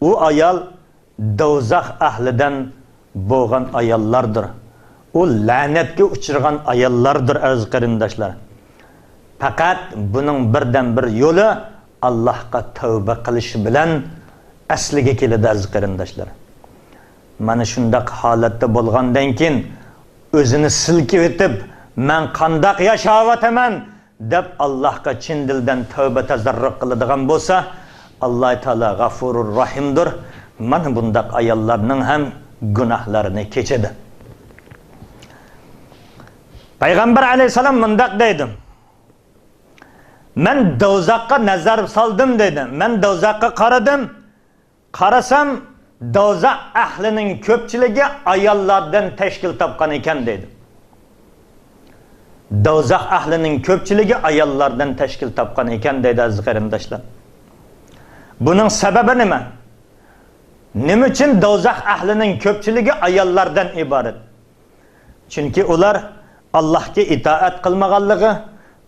ئۇ ئايال دوزاخ ئەھلىدىن بولغان ئاياللاردۇر. ئۇ لەنەتكە ئۇچرىغان ئاياللاردۇر، ئەزىز قېرىنداشلار. پەقەت بۇنىڭ بىردىنبىر يولى ئاللاھقا تەۋبە قىلىش بىلەن ئەسلىگە كېلىدۇ، ئەزىز قېرىنداشلار. مانا شۇنداق ھالەتتە بولغاندىن كېيىن، ئۆزىنى سىلكىۋېتىپ، مەن قانداق ياشاۋاتىمەن دەپ، ئاللاھقا چىن دىلدىن تەۋبە تەزەررۇ قىلىدىغان بولسا، ئاللاھ تائالا غەفۇرۇر رەھىمدۇر. مانا بۇنداق ئاياللارنىڭ ھەم گۇناھلىرىنى كېچىدۇ. پەيغەمبەر ئەلەيھىسسالام مۇنداق دەيدۇ، مەن دوزاخقا نەزەر سالدىم، دەيدۇ. مەن دوزاخقا قارىدىم. قارىسام، دوزاخ ئەھلىنىڭ كۆپچىلىكى ئاياللاردىن تەشكىل تاپقان ئىكەن، دەيدۇ. دوزاخ ئەھلىنىڭ كۆپچىلىكى ئاياللاردىن تەشكىل تاپقان ئىكەن، دەيدۇ، ئەزىز قېرىنداشلار. بۇنىڭ سەۋەبى نېمە؟ نېمە ئۈچۈن دوزاخ ئەھلىنىڭ كۆپچىلىكى ئاياللاردىن ئىبارەت؟ چۈنكى ئۇلار ئاللاھقا ئىتائەت قىلمىغانلىقى،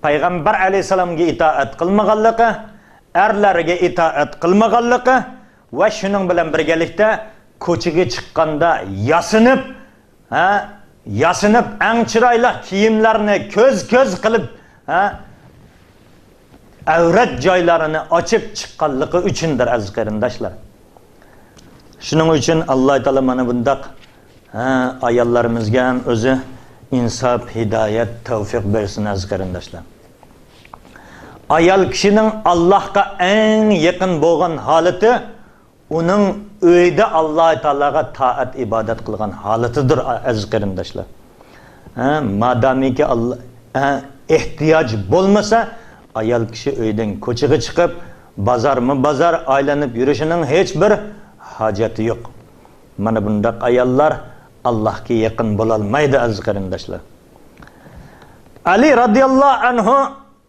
پەيغەمبەر ئەلەيھىسسالامغا ئىتائەت قىلمىغانلىقى، ئەرلەرگە ئىتائەت قىلمىغانلىقى ۋە شۇنىڭ بىلەن بىرگەلىكتە كوچىغا چىققاندا ياسىنىپ، ھە، ياسىنىپ، ئەڭ چىرايلىق كىيىملەرنى كۆز-كۆز قىلىپ، ھە، ئەۋرەت جايلىرىنى ئاچىپ چىققانلىقى ئۈچۈندۇر، ئەزىز قېرىنداشلار. شۇنىڭ ئۈچۈن ئاللاھ تائالا مانا بۇنداق، ھە، ئاياللىرىمىزگە ھەم ئۆزى ئىنساپ، ھىدايەت، تەۋفىق بەرسۇن، ئەزىز قېرىنداشلار. ئايال كىشىنىڭ ئاللاھقا ئەڭ يېقىن بولغان ھالىتى ئۇنىڭ ئۆيدە ئاللاھ تائالاغا تائەت ئىبادەت قىلغان ھالىتىدۇر، ئەزىز قېرىنداشلار. ھە، مادامىكى ئاللا-، ھە، ئېھتىياج بولمىسا، ئايال كىشى ئۆيدىن كوچىغا چىقىپ، بازارمۇ بازار ئايلىنىپ يۈرۈشىنىڭ ھېچ بىر ھاجەتى يوق. مانا بۇنداق ئاياللار ئاللاھقا يېقىن بولالمايدۇ، ئەزىز قېرىنداشلار. ئەلى رازىياللاھۇ ئەنھۇ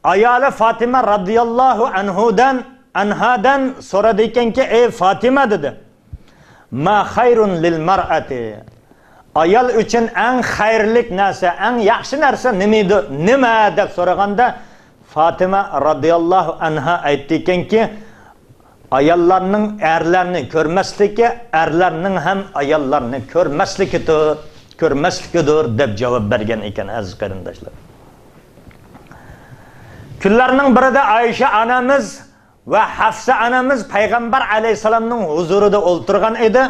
ئايالى فاتىمە رازىياللاھۇ ئەنھۇدىن، ئەنھادىن سورىدى ئىكەنكى، ئەي فاتىمە، دېدى، ما خير للمرأة، ئايال ئۈچۈن ئەڭ خەيرلىك نەرسە، ئەڭ ياخشى نەرسە نېمىدۇ، نېمە دەپ سورىغاندا، فاتىمە رازىياللاھۇ ئەنھا ئېيتتى ئىكەنكى، ئاياللارنىڭ ئەرلەرنى كۆرمەسلىكى، ئەرلەرنىڭ ھەم ئاياللارنى كۆرمەسلىكىدۇر، كۆرمەسلىكىدۇر، دەپ جاۋاب بەرگەن ئىكەن، ئەزىز قېرىنداشلار. كۈنلەرنىڭ بىرىدە ئائىشە ئانىمىز ۋە ھەفسە ئانىمىز پەيغەمبەر ئەلەيھىسسالامنىڭ ھۇزۇرىدا ئولتۇرغان ئىدى.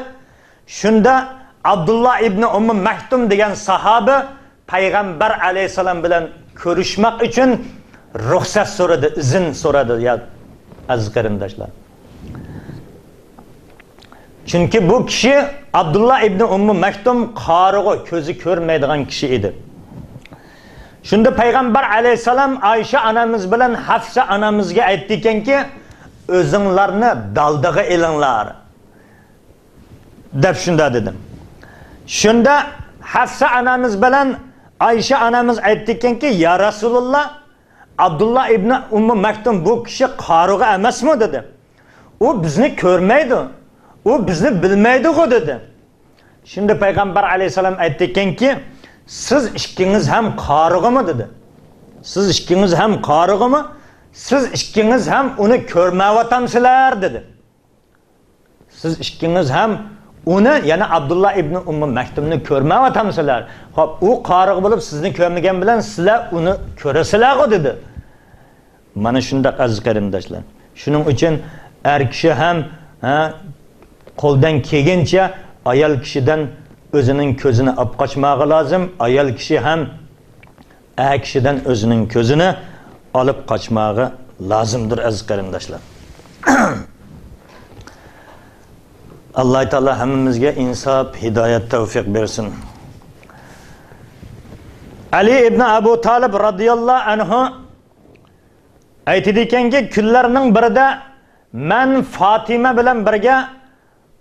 شۇندا ئابدۇللا ئىبنى ئۇممۇ مەكتۇم دېگەن ساھابە پەيغەمبەر ئەلەيھىسسالام بىلەن كۆرۈشمەك ئۈچۈن رۇخسەت سورىدى، ئىزىن سورىدى، يا ئەزىز قېرىنداشلار. چۈنكى بۇ كىشى، ئابدۇللا ئىبنى ئۇممۇ مەكتۇم، قارىغۇ، كۆزى كۆرمەيدىغان كىشى ئىدى. شۇندا پەيغەمبەر ئەلەيھىسسالام ئائىشە ئانامىز بىلەن ھەفسە ئانامىزگە ئېيتتىكەنكى، ئۆزۈڭلارنى دالدىغا ئېلىڭلار، دەپ شۇنداق دېدى. شۇندا ھەفسە ئانامىز بىلەن ئائىشە ئانامىز ئېيتتىكەنكى، يا رەسۇلۇللا، ئابدۇللا ئىبنى ئۇممۇ مەكتۇم بۇ كىشى قارىغۇ ئەمەسمۇ؟ دېدى. ئۇ بىزنى كۆرمەيدۇ، ئۇ بىزنى بىلمەيدىغۇ، دېدى. شۇندا پەيغەمبەر ئەلەيھىسسالام ئېيتتىكەنكى، سىز ئىككىڭىز ھەم قارىغۇمۇ؟ دېدى. سىز ئىككىڭىز ھەم قارىغۇمۇ؟ سىز ئىككىڭىز ھەم ئۇنى كۆرمەيۋاتامسىلەر؟ دېدى. سىز ئىككىڭىز ھەم ئۇنى، يەنى ئابدۇللا ئىبنى ئۇممۇ مەكتۇمنى كۆرمەيۋاتامسىلەر؟ خوپ، ئۇ قارىغۇ بولۇپ سىزنى كۆرمىگەن بىلەن سىلەر ئۇنى كۆرىسىلەرغۇ، دېدى. مانا شۇنداق، ئەزىز قېرىنداشلار. شۇنىڭ ئۈچۈن ئەر كىشى ھەم، ھە، قولدىن كەلگەنچە ئايال كىشىدىن ئۆزىنىڭ كۆزىنى ئاپ قاچماغا لازىم. ئايال كىشى ھەم ئەر كىشىدىن ئۆزىنىڭ كۆزىنى ئالىپ قاچماغا لازىمدۇر، ئەزىز قېرىنداشلار. ئاللاھ تائالا ھەممىمىزگە ئىنساپ، ھىدايەت، تەۋفىق بەرسۇن. ئەلى ئىبنى ئەبۇ تالىب رازىياللاھۇ ئەنھۇ ئېيتىدىكەنكى، كۈنلەرنىڭ بىرىدە مەن فاتىمە بىلەن بىرگە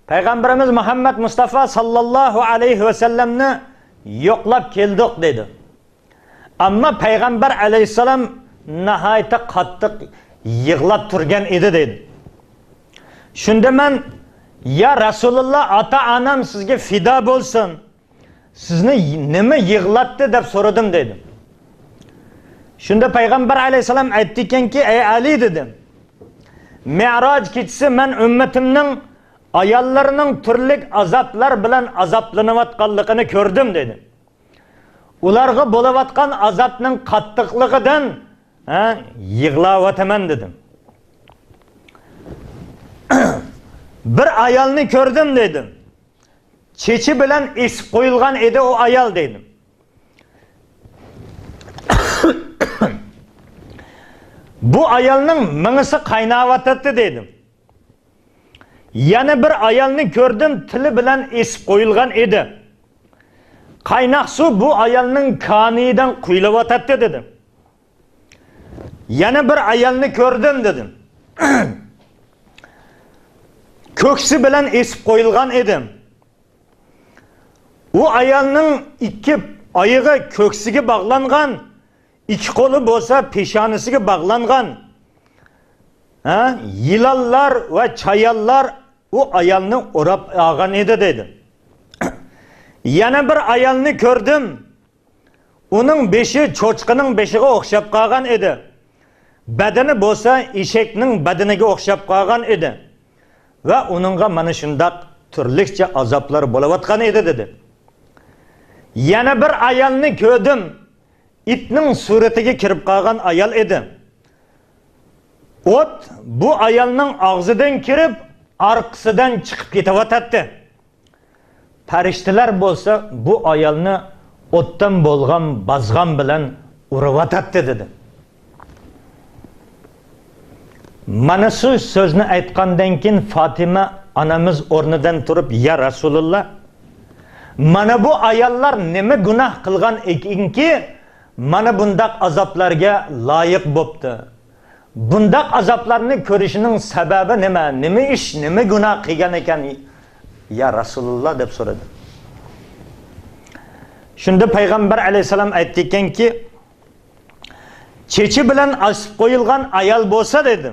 پەيغەمبىرىمىز مۇھەممەد مۇستافا ساللاللاھۇ ئەلەيھى ۋەسەللەمنى يوقلاپ كەلدۇق، دېدى. ئەمما پەيغەمبەر ئەلەيھىسسالام ناھايىتى قاتتىق يىغلاپ تۇرغان ئىدى، دېدى. شۇندا مەن، يا رەسۇلۇللا، ئاتا-ئانام سىزگە پىدا بولسۇن، سىزنى نېمە يىغلاتتى دەپ سورىدىم، دېدى. شۇندا پەيغەمبەر ئەلەيھىسسالام ئېيتتىكەنكى، ئەي ئەلى، دېدى، مىئراج كېچىسى مەن ئۈممىتىمنىڭ ئاياللىرىنىڭ تۈرلۈك ئازابلار بىلەن ئازابلىنىۋاتقانلىقىنى كۆردۈم، دېدى. ئۇلارغا بولۇۋاتقان ئازابنىڭ قاتتىقلىقىدىن، ھە، يىغلاۋاتىمەن، دېدىم. بىر ئايالنى كۆردۈم، دېدىم. چېچى بىلەن ئېسىپ قويۇلغان ئىدى ئۇ ئايال، دېدىم. بۇ ئايالنىڭ مېڭىسى قايناۋاتاتتى، دېدىم. يەنە بىر ئايالنى كۆردۈم، تىلى بىلەن ئېسىپ قويۇلغان ئىدى. قايناق سۇ بۇ ئايالنىڭ كانىيىدىن قۇيۇلۇۋاتاتتى، دېدىم. يەنە بىر ئايالنى كۆردۈم، دېدىم. كۆكسى بىلەن ئېسىپ قويۇلغان ئىدى. ئۇ ئايالنىڭ ئىككى ئايىغى كۆكسىگە باغلانغان، ئىككى قولى بولسا پېشانىسىگە باغلانغان. ھە؟ يىلانلار ۋە چايانلار ئۇ ئايالنى ئوراپ ئالغان ئىدى، دېدى. يەنە بىر ئايالنى كۆردۈم. ئۇنىڭ بېشى چوچقىنىڭ بېشىغا ئوخشاپ قالغان ئىدى. بەدىنى بولسا ئېشەكنىڭ بەدىنىگە ئوخشاپ قالغان ئىدى. ۋە ئۇنىڭغا مانا شۇنداق تۈرلۈكچە ئازابلار بولۇۋاتقان ئىدى، دېدى. يەنە بىر ئايالنى كۆردۈم. ئىتنىڭ سۈرىتىگە كىرىپ قالغان ئايال ئىدى. ئوت بۇ ئايالنىڭ ئاغزىدىن كىرىپ، ئارقىسىدىن چىقىپ كېتىۋاتاتتى. پەرىشتىلەر بولسا بۇ ئايالنى ئوتتان بولغان بازغان بىلەن ئۇرۇۋاتاتتى، دېدى. مانا شۇ سۆزنى ئېيتقاندىن كېيىن فاتىمە ئانىمىز ئورنىدىن تۇرۇپ، يا رەسۇلۇللا، مانا بۇ ئاياللار نېمە گۇناھ قىلغان ئىكەنكى، مانا بۇنداق ئازابلارغا لايىق بوپتۇ؟ بۇنداق ئازابلارنى كۆرۈشىنىڭ سەۋەبى نېمە؟ نېمە ئىش، نېمە گۇناھ قىلغان ئىكەن، يا رەسۇلۇللا، دەپ سورىدى. شۇندا پەيغەمبەر ئەلەيھىسسالام ئېيتتىكەنكى، چېچى بىلەن ئاسىپ قويۇلغان ئايال بولسا، دېدى،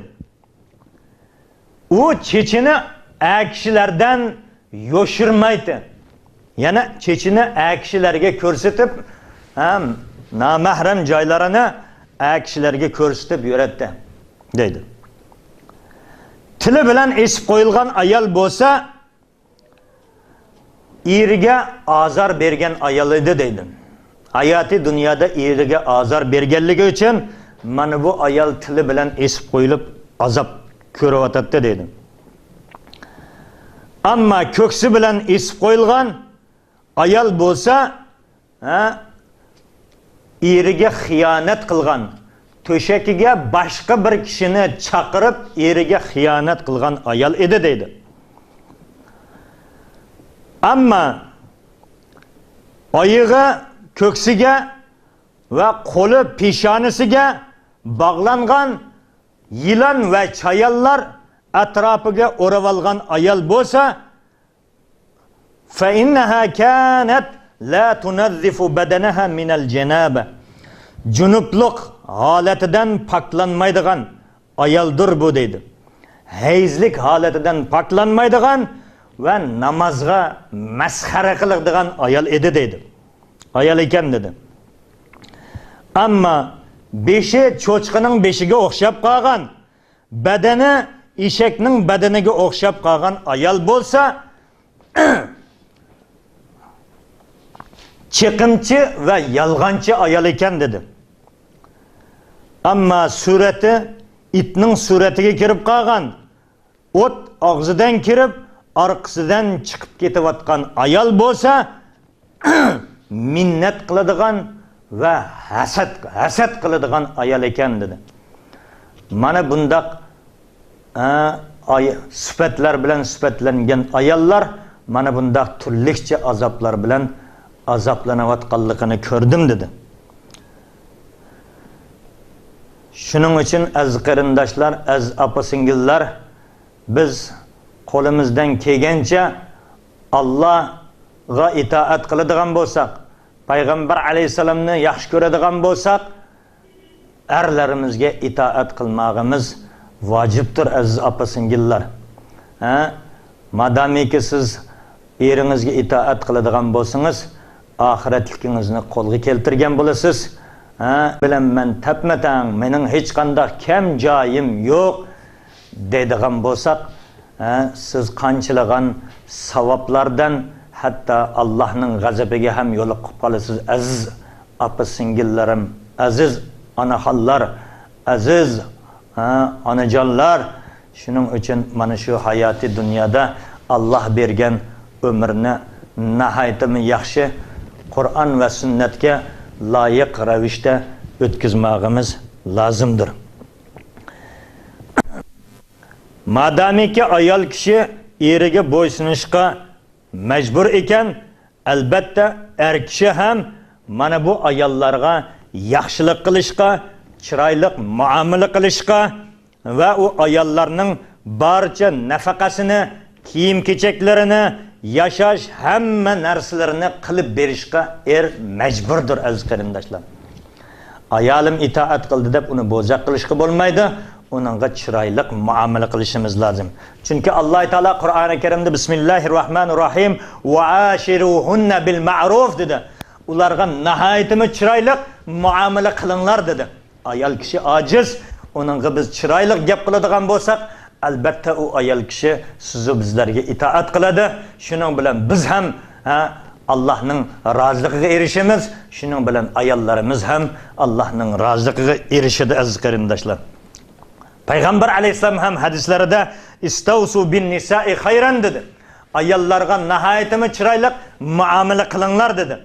ئۇ چېچىنى ئەر كىشىلەردىن يوشۇرمايتتى. يەنى چېچىنى ئەر كىشىلەرگە كۆرسىتىپ، ھەم نامەھرەم جايلىرىنى ئەر كىشىلەرگە كۆرسىتىپ يۈرەتتى، دەيدۇ. تىلى بىلەن ئېسىپ قويۇلغان ئايال بولسا، ئېرىگە ئازار بەرگەن ئايال ئىدى، دەيدۇ. ھاياتىي دۇنيادا ئېرىگە ئازار بەرگەنلىكى ئۈچۈن مانا بۇ ئايال تىلى بىلەن ئېسىپ قويۇلۇپ ئازاب كۆرۈۋاتاتتى، دەيدۇ. ئەمما كۆكسى بىلەن ئېسىپ قويۇلغان ئايال بولسا، ھە، ئېرىگە خىيانەت قىلغان، تۆشىكىگە باشقا بىر كىشىنى چاقىرىپ، ئېرىگە خىيانەت قىلغان ئايال ئىدى، دەيدۇ. ئەمما ئايىغى كۆكسىگە ۋە قولى پېشانىسىگە باغلانغان يىلان ۋە چايانلار ئەتراپىگە ئورىۋالغان ئايال بولسا، فَإِنَّهَا كَانَتْ لَا تُنَظِّفُ بَدَنَهَا مِنَ الْجَنَابَةِ. جۇنۇپلۇق ھالىتىدىن پاكلانمايدىغان ئايالدۇر بۇ، دەيدۇ. ھەيزلىك ھالىتىدىن پاكلانمايدىغان ۋە نامازغا مەسخەرە قىلىدىغان ئايال ئىدى، دەيدۇ. ئايال ئىكەن، دېدى. ئەمما بېشى چوچقىنىڭ بېشىغا ئوخشاپ قالغان، بەدىنى ئېشەكنىڭ بەدىنىگە ئوخشاپ قالغان ئايال بولسا، چېقىمچى ۋە يالغانچى ئايال ئىكەن، دېدى. ئەمما سۈرىتى ئىتنىڭ سۈرىتىگە كىرىپ قالغان، ئوت ئاغزىدىن كىرىپ، ئارقىسىدىن چىقىپ كېتىۋاتقان ئايال بولسا، مىننەت قىلىدىغان ۋە ھەسەت، ھەسەت قىلىدىغان ئايال ئىكەن، دېدى. مانا بۇنداق، ئە، ئاي-، سۈپەتلەر بىلەن سۈپەتلەنگەن ئاياللار مانا بۇنداق تۈرلۈكچە ئازابلار بىلەن ئازابلىنىۋاتقانلىقىنى كۆردۈم، دېدى. شۇنىڭ ئۈچۈن، ئەزىز قېرىنداشلار، ئەزىز ئاپا-سىڭىللار، بىز قولىمىزدىن كەلگەنچە ئاللاغا ئىتائەت قىلىدىغان بولساق، پەيغەمبەر ئەلەيھىسسالامنى ياخشى كۆرىدىغان بولساق، ئەرلىرىمىزگە ئىتائەت قىلماغىمىز ۋاجىپتۇر، ئەزىز ئاپا-سىڭىللار. ھە؟ مادامىكى سىز ئېرىڭىزگە ئىتائەت قىلىدىغان بولسىڭىز، ئاخىرەتلىكىڭىزنى قولغا كەلتۈرگەن بولىسىز. ھە؟ بىلەن مەن تەپمەتەڭ، مېنىڭ ھېچقانداق كەم جايىم يوق، دەيدىغان بولساق، ھە، سىز قانچىلىغان ساۋابلاردىن ھەتتا ئاللاھنىڭ غەزىپىگە ھەم يولۇقۇپ قالىسىز، ئەزىز ئاپا-سىڭگىللىرىم، ئەزىز ئاناخانلار، ئەزىز، ھە، ئانىجانلار. شۇنىڭ ئۈچۈن مانا شۇ ھاياتىي دۇنيادا ئاللاھ بەرگەن ئۆمۈرنى ناھايىتىمۇ ياخشى، قۇرئان ۋە سۈننەتكە لايىق رەۋىشتە ئۆتكۈزمەگىمىز لازىمدۇر. مادامىكى ئايال كىشى ئېرىگە بويسۇنۇشقا مەجبۇر ئىكەن، ئەلبەتتە، ئەر كىشى ھەم مانا بۇ ئاياللارغا ياخشىلىق قىلىشقا، چىرايلىق مۇئامىلە قىلىشقا ۋە ئۇ ئاياللارنىڭ بارچە نەپەقەسىنى، كىيىم-كېچەكلىرىنى، ياشاش ھەممە نەرسىلىرىنى قىلىپ بېرىشقا ئېر مەجبۇردۇر، ئەزىز قېرىنداشلار. ئايالىم ئىتائەت قىلدى دەپ ئۇنى بوزەك قىلىشقا بولمايدۇ، ئۇنىڭغا چىرايلىق مۇئامىلە قىلىشىمىز لازىم. چۈنكى ئاللاھ تائالا قۇرئانى كەرىمدە بىسمىللاھىر راھمانىر راھىم، ۋەئاشىرۇھۇننە بىل مەئرۇف دېدى. ئۇلارغا ناھايىتىمۇ چىرايلىق مۇئامىلە قىلىڭلار دېدى. ئايال كىشى ئاجىز، ئۇنىڭغا بىز چىرايلىق گەپ قىلىدىغان بولساق، ئەلبەتتە ئۇ ئايال كىشى سىزۇ بىزلەرگە ئىتائەت قىلىدۇ. شۇنىڭ بىلەن بىز ھەم، ھە، ئاللاھنىڭ رازىلىقىغا ئېرىشىمىز. شۇنىڭ بىلەن ئاياللىرىمىز ھەم ئاللاھنىڭ رازىلىقىغا ئېرىشىدۇ، ئەزىز قېرىنداشلار. پەيغەمبەر ئەلەيھىسسالام ھەم ھەدىسلىرىدە، ئىستەۋسۇ بىن نىسائى خەيرەن دېدى. ئاياللارغا ناھايىتىمۇ چىرايلىق مۇئامىلە قىلىڭلار دېدى.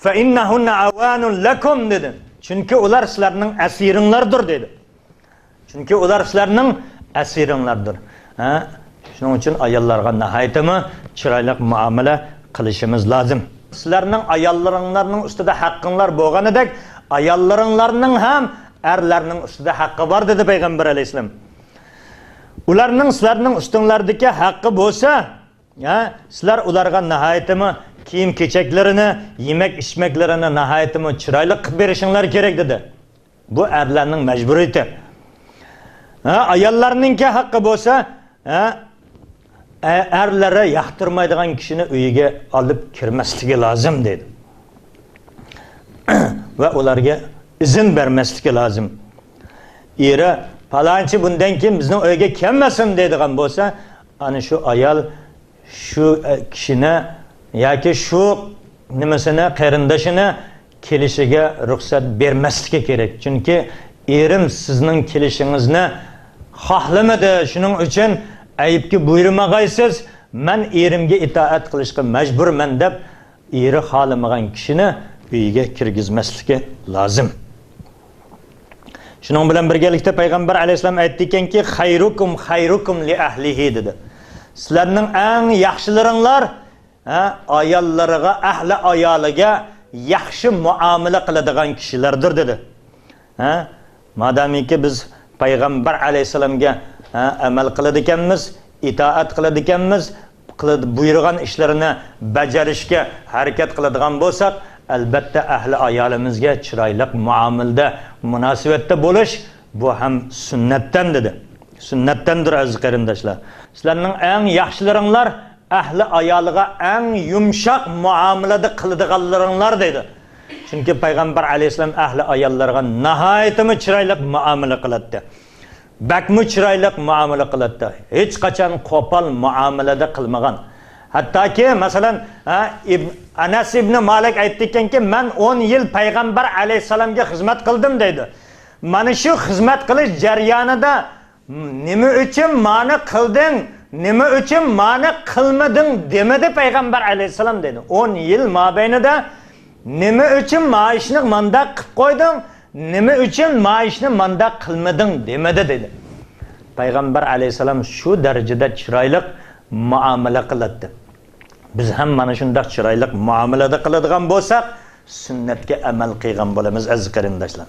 فإنهن عوان لكم دېدى. چۈنكى ئۇلار سىلەرنىڭ ئەسىرىڭلاردۇر دېدى. چۈنكى ئۇلار سىلەرنىڭ ئەسىرىڭلاردۇر. ھە؟ شۇنىڭ ئۈچۈن ئاياللارغا ناھايىتىمۇ چىرايلىق مۇئامىلە قىلىشىمىز لازىم. سىلەرنىڭ ئاياللىرىڭلارنىڭ ئۈستىدە ھەققىڭلار بولغىنىدەك، ئاياللىرىڭلارنىڭ ھەم ئەرلەرنىڭ ئۈستىدە ھەققى بار دېدى پەيغەمبەر ئەلەيھىسسالام. ئۇلارنىڭ سىلەرنىڭ ئۈستۈڭلەردىكى ھەققى بولسا، ھە، سىلەر ئۇلارغا ناھايىتىمۇ كىيىم-كېچەكلىرىنى، يېمەك-ئىچمەكلىرىنى ناھايىتىمۇ چىرايلىق قىلىپ بېرىشىڭلار كېرەك دېدى. بۇ ئەرلەرنىڭ مەجبۇرىيىتى. ھە، ئاياللارنىڭكى ھەققى بولسا، ھە، ئە-، ئەرلىرى ياقتۇرمايدىغان كىشىنى ئۆيىگە ئالىپ كىرمەسلىكى لازىم دەيدۇ. ۋە ئۇلارغا ئىزىن بەرمەسلىكى لازىم. ئېرى، پالانچى بۇندىن كېيىن بىزنىڭ ئۆيگە كەلمەسۇن دەيدىغان بولسا، ئانا شۇ ئايال شۇ، ئە، كىشىنى ياكى شۇ نېمىسىنى، قېرىندىشىنى كېلىشىگە رۇخسەت بەرمەسلىكى كېرەك. چۈنكى ئېرىم سىزنىڭ كېلىشىڭىزنى خاھلىمىدى، شۇنىڭ ئۈچۈن ئەيىبكە بۇيرۇمىغايسىز، مەن ئېرىمگە ئىتائەت قىلىشقا مەجبۇرمەن دەپ، ئېرى خالىمىغان كىشىنى ئۆيىگە كىرگۈزمەسلىكى لازىم. شۇنىڭ بىلەن بىرگىلىكتە پەيغەمبەر ئەلەيھىسسالام ئەيتتىكەنكى، خەيرۇكۇم خەيرۇكۇم لىئەھلىھى دېدى. سىلەرنىڭ ئەڭ ياخشىلىرىڭلار، ھە، ئاياللىرىغا، ئەھلى ئايالىغا ياخشى مۇئامىلە قىلىدىغان كىشىلەردۇر دېدى. ھە؟ مادامىكى بىز پەيغەمبەر ئەلەيھىسسالامغا، ھە، ئەمەل قىلىدىكەنمىز، ئىتائەت قىلىدىكەنمىز، قىلىد-، بۇيرۇغان ئىشلىرىنى بەجەرىشكە ھەرىكەت قىلىدىغان بولساق، ئەلبەتتە ئەھلى ئايالىمىزغا چىرايلىق مۇئامىلىدە، مۇناسىۋەتتە بولۇش، بۇ ھەم سۈننەتتىن دېدى. سۈننەتتىندۇر، ئەزىز قېرىنداشلار. سىلەرنىڭ ئەڭ ياخشىلىرىڭلار ئەھلى ئايالىغا ئەڭ يۇمشاق مۇئامىلىدە قىلىدىغانلىرىڭلار دەيدۇ. چۈنكى پەيغەمبەر ئەلەيھىسسالام ئەھلى ئاياللىرىغا ناھايىتىمۇ چىرايلىق مۇئامىلە قىلاتتى. بەكمۇ چىرايلىق مۇئامىلە قىلاتتى. ھېچقاچان قوپال مۇئامىلىدە قىلمىغان. ھەتتاكى، مەسىلەن، ھە، ئىب-، ئەنەس ئىبنى مالىك ئېيتىپتىكەنكى، مەن ئون يىل پەيغەمبەر ئەلەيھىسسالامغا خىزمەت قىلدىم دەيدۇ. مانا شۇ خىزمەت قىلىش جەريانىدا نېمە ئۈچۈن مانى قىلدىڭ، نېمە ئۈچۈن مانى قىلمىدىڭ دېمىدى پەيغەمبەر ئەلەيھىسسالام دەيدۇ. ئون يىل مابەينىدە نېمە ئۈچۈن ما ئىشنى مانداق قىلىپ قويدۇڭ، نېمە ئۈچۈن ما ئىشنى مانداق قىلمىدىڭ دېمىدى دەيدۇ. پەيغەمبەر ئەلەيھىسسالام شۇ دەرىجىدە چىرايلىق مۇئامىلە قىلاتتى. بىز ھەم مانا شۇنداق چىرايلىق مۇئامىلىدە قىلىدىغان بولساق، سۈننەتكە ئەمەل قىلغان بولىمىز، ئەزىز قېرىنداشلار.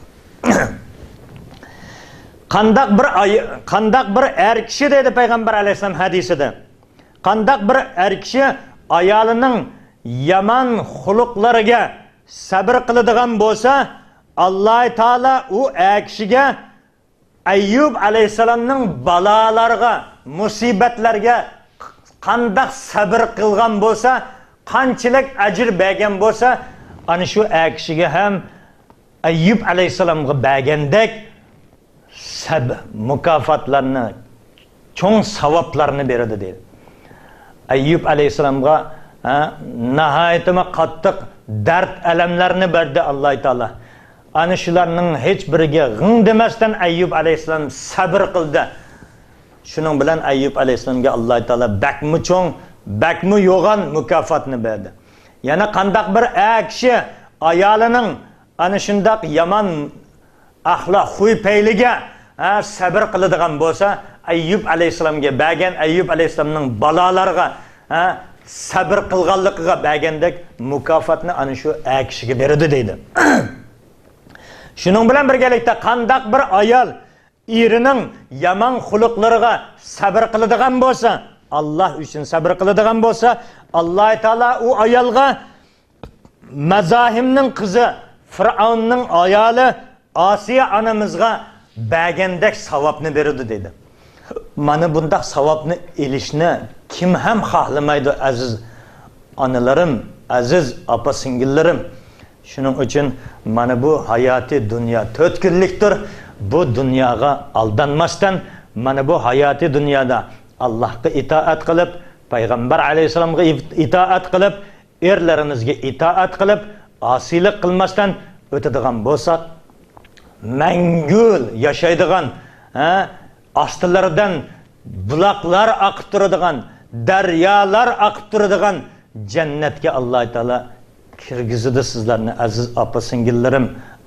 قانداق بىر ئاي-، قانداق بىر ئەر كىشى دەيدۇ پەيغەمبەر ئەلەيھىسسالام ھەدىسىدە، قانداق بىر ئەر كىشى ئايالىنىڭ يامان خۇلقلىرىغا سەبر قىلىدىغان بولسا، ئاللاھ تائالا ئۇ ئەر كىشىگە ئەييۇب ئەلەيھىسسالامنىڭ بالالارغا، مۇسىبەتلەرگە قانداق سەبر قىلغان بولسا، قانچىلىك ئەجىر بەرگەن بولسا، ئانا شۇ ئەر كىشىگە ھەم ئەييۇب ئەلەيھىسسالامغا بەرگەندەك سەب-، مۇكاپاتلارنى، چوڭ ساۋابلارنى بېرىدۇ دەيدۇ. ئەييۇب ئەلەيھىسسالامغا، ھە، ناھايىتىمۇ قاتتىق دەرد ئەلەملەرنى بەردى ئاللاھ تائالا. ئانا شۇلارنىڭ ھېچ بىرىگە غىڭ دېمەستىن ئەييۇب ئەلەيھىسسالام سەبر قىلدى. شۇنىڭ بىلەن ئەييۇب ئەلەيھىسسالامغا ئاللاھ تائالا بەكمۇ چوڭ، بەكمۇ يوغان مۇكاپاتنى بەردى. يەنە قانداق بىر ئەر كىشى ئايالىنىڭ ئانا شۇنداق يامان ئەخلاق، خۇي پەيلىگە، ھە، سەبر قىلىدىغان بولسا، ئەييۇب ئەلەيھىسسالامغا بەرگەن، ئەييۇب ئەلەيھىسسالامنىڭ بالالارغا، ھە، سەبر قىلغانلىقىغا بەرگەندەك مۇكاپاتنى ئانا شۇ ئەر كىشىگە بېرىدۇ دەيدۇ. شۇنىڭ بىلەن بىرگىلىكتە، قانداق بىر ئايال ئېرىنىڭ يامان خۇلقلىرىغا سەبر قىلىدىغان بولسا، ئاللاھ ئۈچۈن سەبر قىلىدىغان بولسا، ئاللاھ تائالا ئۇ ئايالغا مەزاھىمنىڭ قىزى، فىرئەۋننىڭ ئايالى ئاسىيە ئانىمىزغا بەرگەندەك ساۋابنى بېرىدۇ دەيدۇ. مانا بۇنداق ساۋابنى ئېلىشنى كىم ھەم خاھلىمايدۇ، ئەزىز ئانىلىرىم، ئەزىز ئاپا-سىڭىللىرىم. شۇنىڭ ئۈچۈن مانا بۇ ھاياتىي دۇنيا تۆت كۈنلۈكتۇر. بۇ دۇنياغا ئالدانماستىن، مانا بۇ ھاياتىي دۇنيادا ئاللاھقا ئىتائەت قىلىپ، پەيغەمبەر ئەلەيھىسسالامغا ئىتائەت قىلىپ، ئېرلىرىمىزگە ئىتائەت قىلىپ، ئاسىيلىق قىلماستىن ئۆتىدىغان بولساق، مەڭگۈ ياشايدىغان، ھە، ئاستىلىرىدىن بۇلاقلار ئاقىپ تۇرىدىغان، دەريالار ئاقىپ تۇرىدىغان جەننەتكە ئاللاھ تائالا كىرگۈزىدۇ سىزلەرنى، ئەزىز ئاپا-سىڭىللىرىم،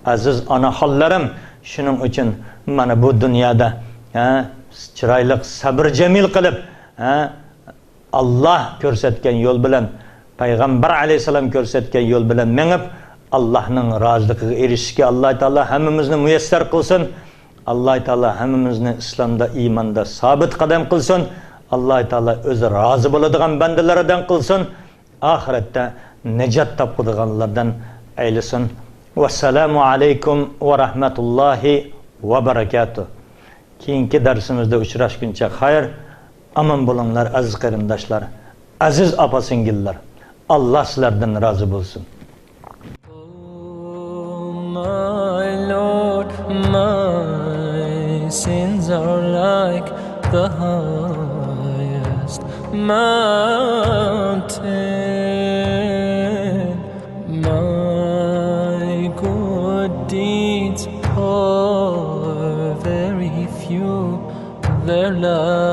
ئەزىز ئاناخانلىرىم. شۇنىڭ ئۈچۈن مانا بۇ دۇنيادا، ھە، چىرايلىق سەبر جەمىل قىلىپ، ھە، ئاللا كۆرسەتكەن يول بىلەن، پەيغەمبەر ئەلەيھىسسالام كۆرسەتكەن يول بىلەن مېڭىپ، ئاللانىڭ رازىلىقىغا ئېرىشىشكە ئاللا تائالا ھەممىمىزنى مۇيەسسەر قىلسۇن. ئاللا تائالا ھەممىمىزنى ئىسلامدا، ئىماندا سابىت قەدەم قىلسۇن. ئاللا تائالا ئۆزى رازى بولىدىغان بەندىلەردىن قىلسۇن. ئاخىرەتتە نىجات تاپىدىغانلاردىن ئەيلىسۇن. ۋەسسالامۇ ئەلەيكۇم ۋە رەھمەتۇللاھى ۋە بەرەكاتۇھ. كېيىنكى دەرسىمىزدە ئۇچراشقىچە خەير، ئامان بولۇڭلار ئەزىز قېرىنداشلار، ئەزىز ئاپا-سىڭىللەر. ئاللا سىلەردىن رازى بولسۇن. Oh, my Lord, my sins are like the highest mountain. My good deeds are very few. Their love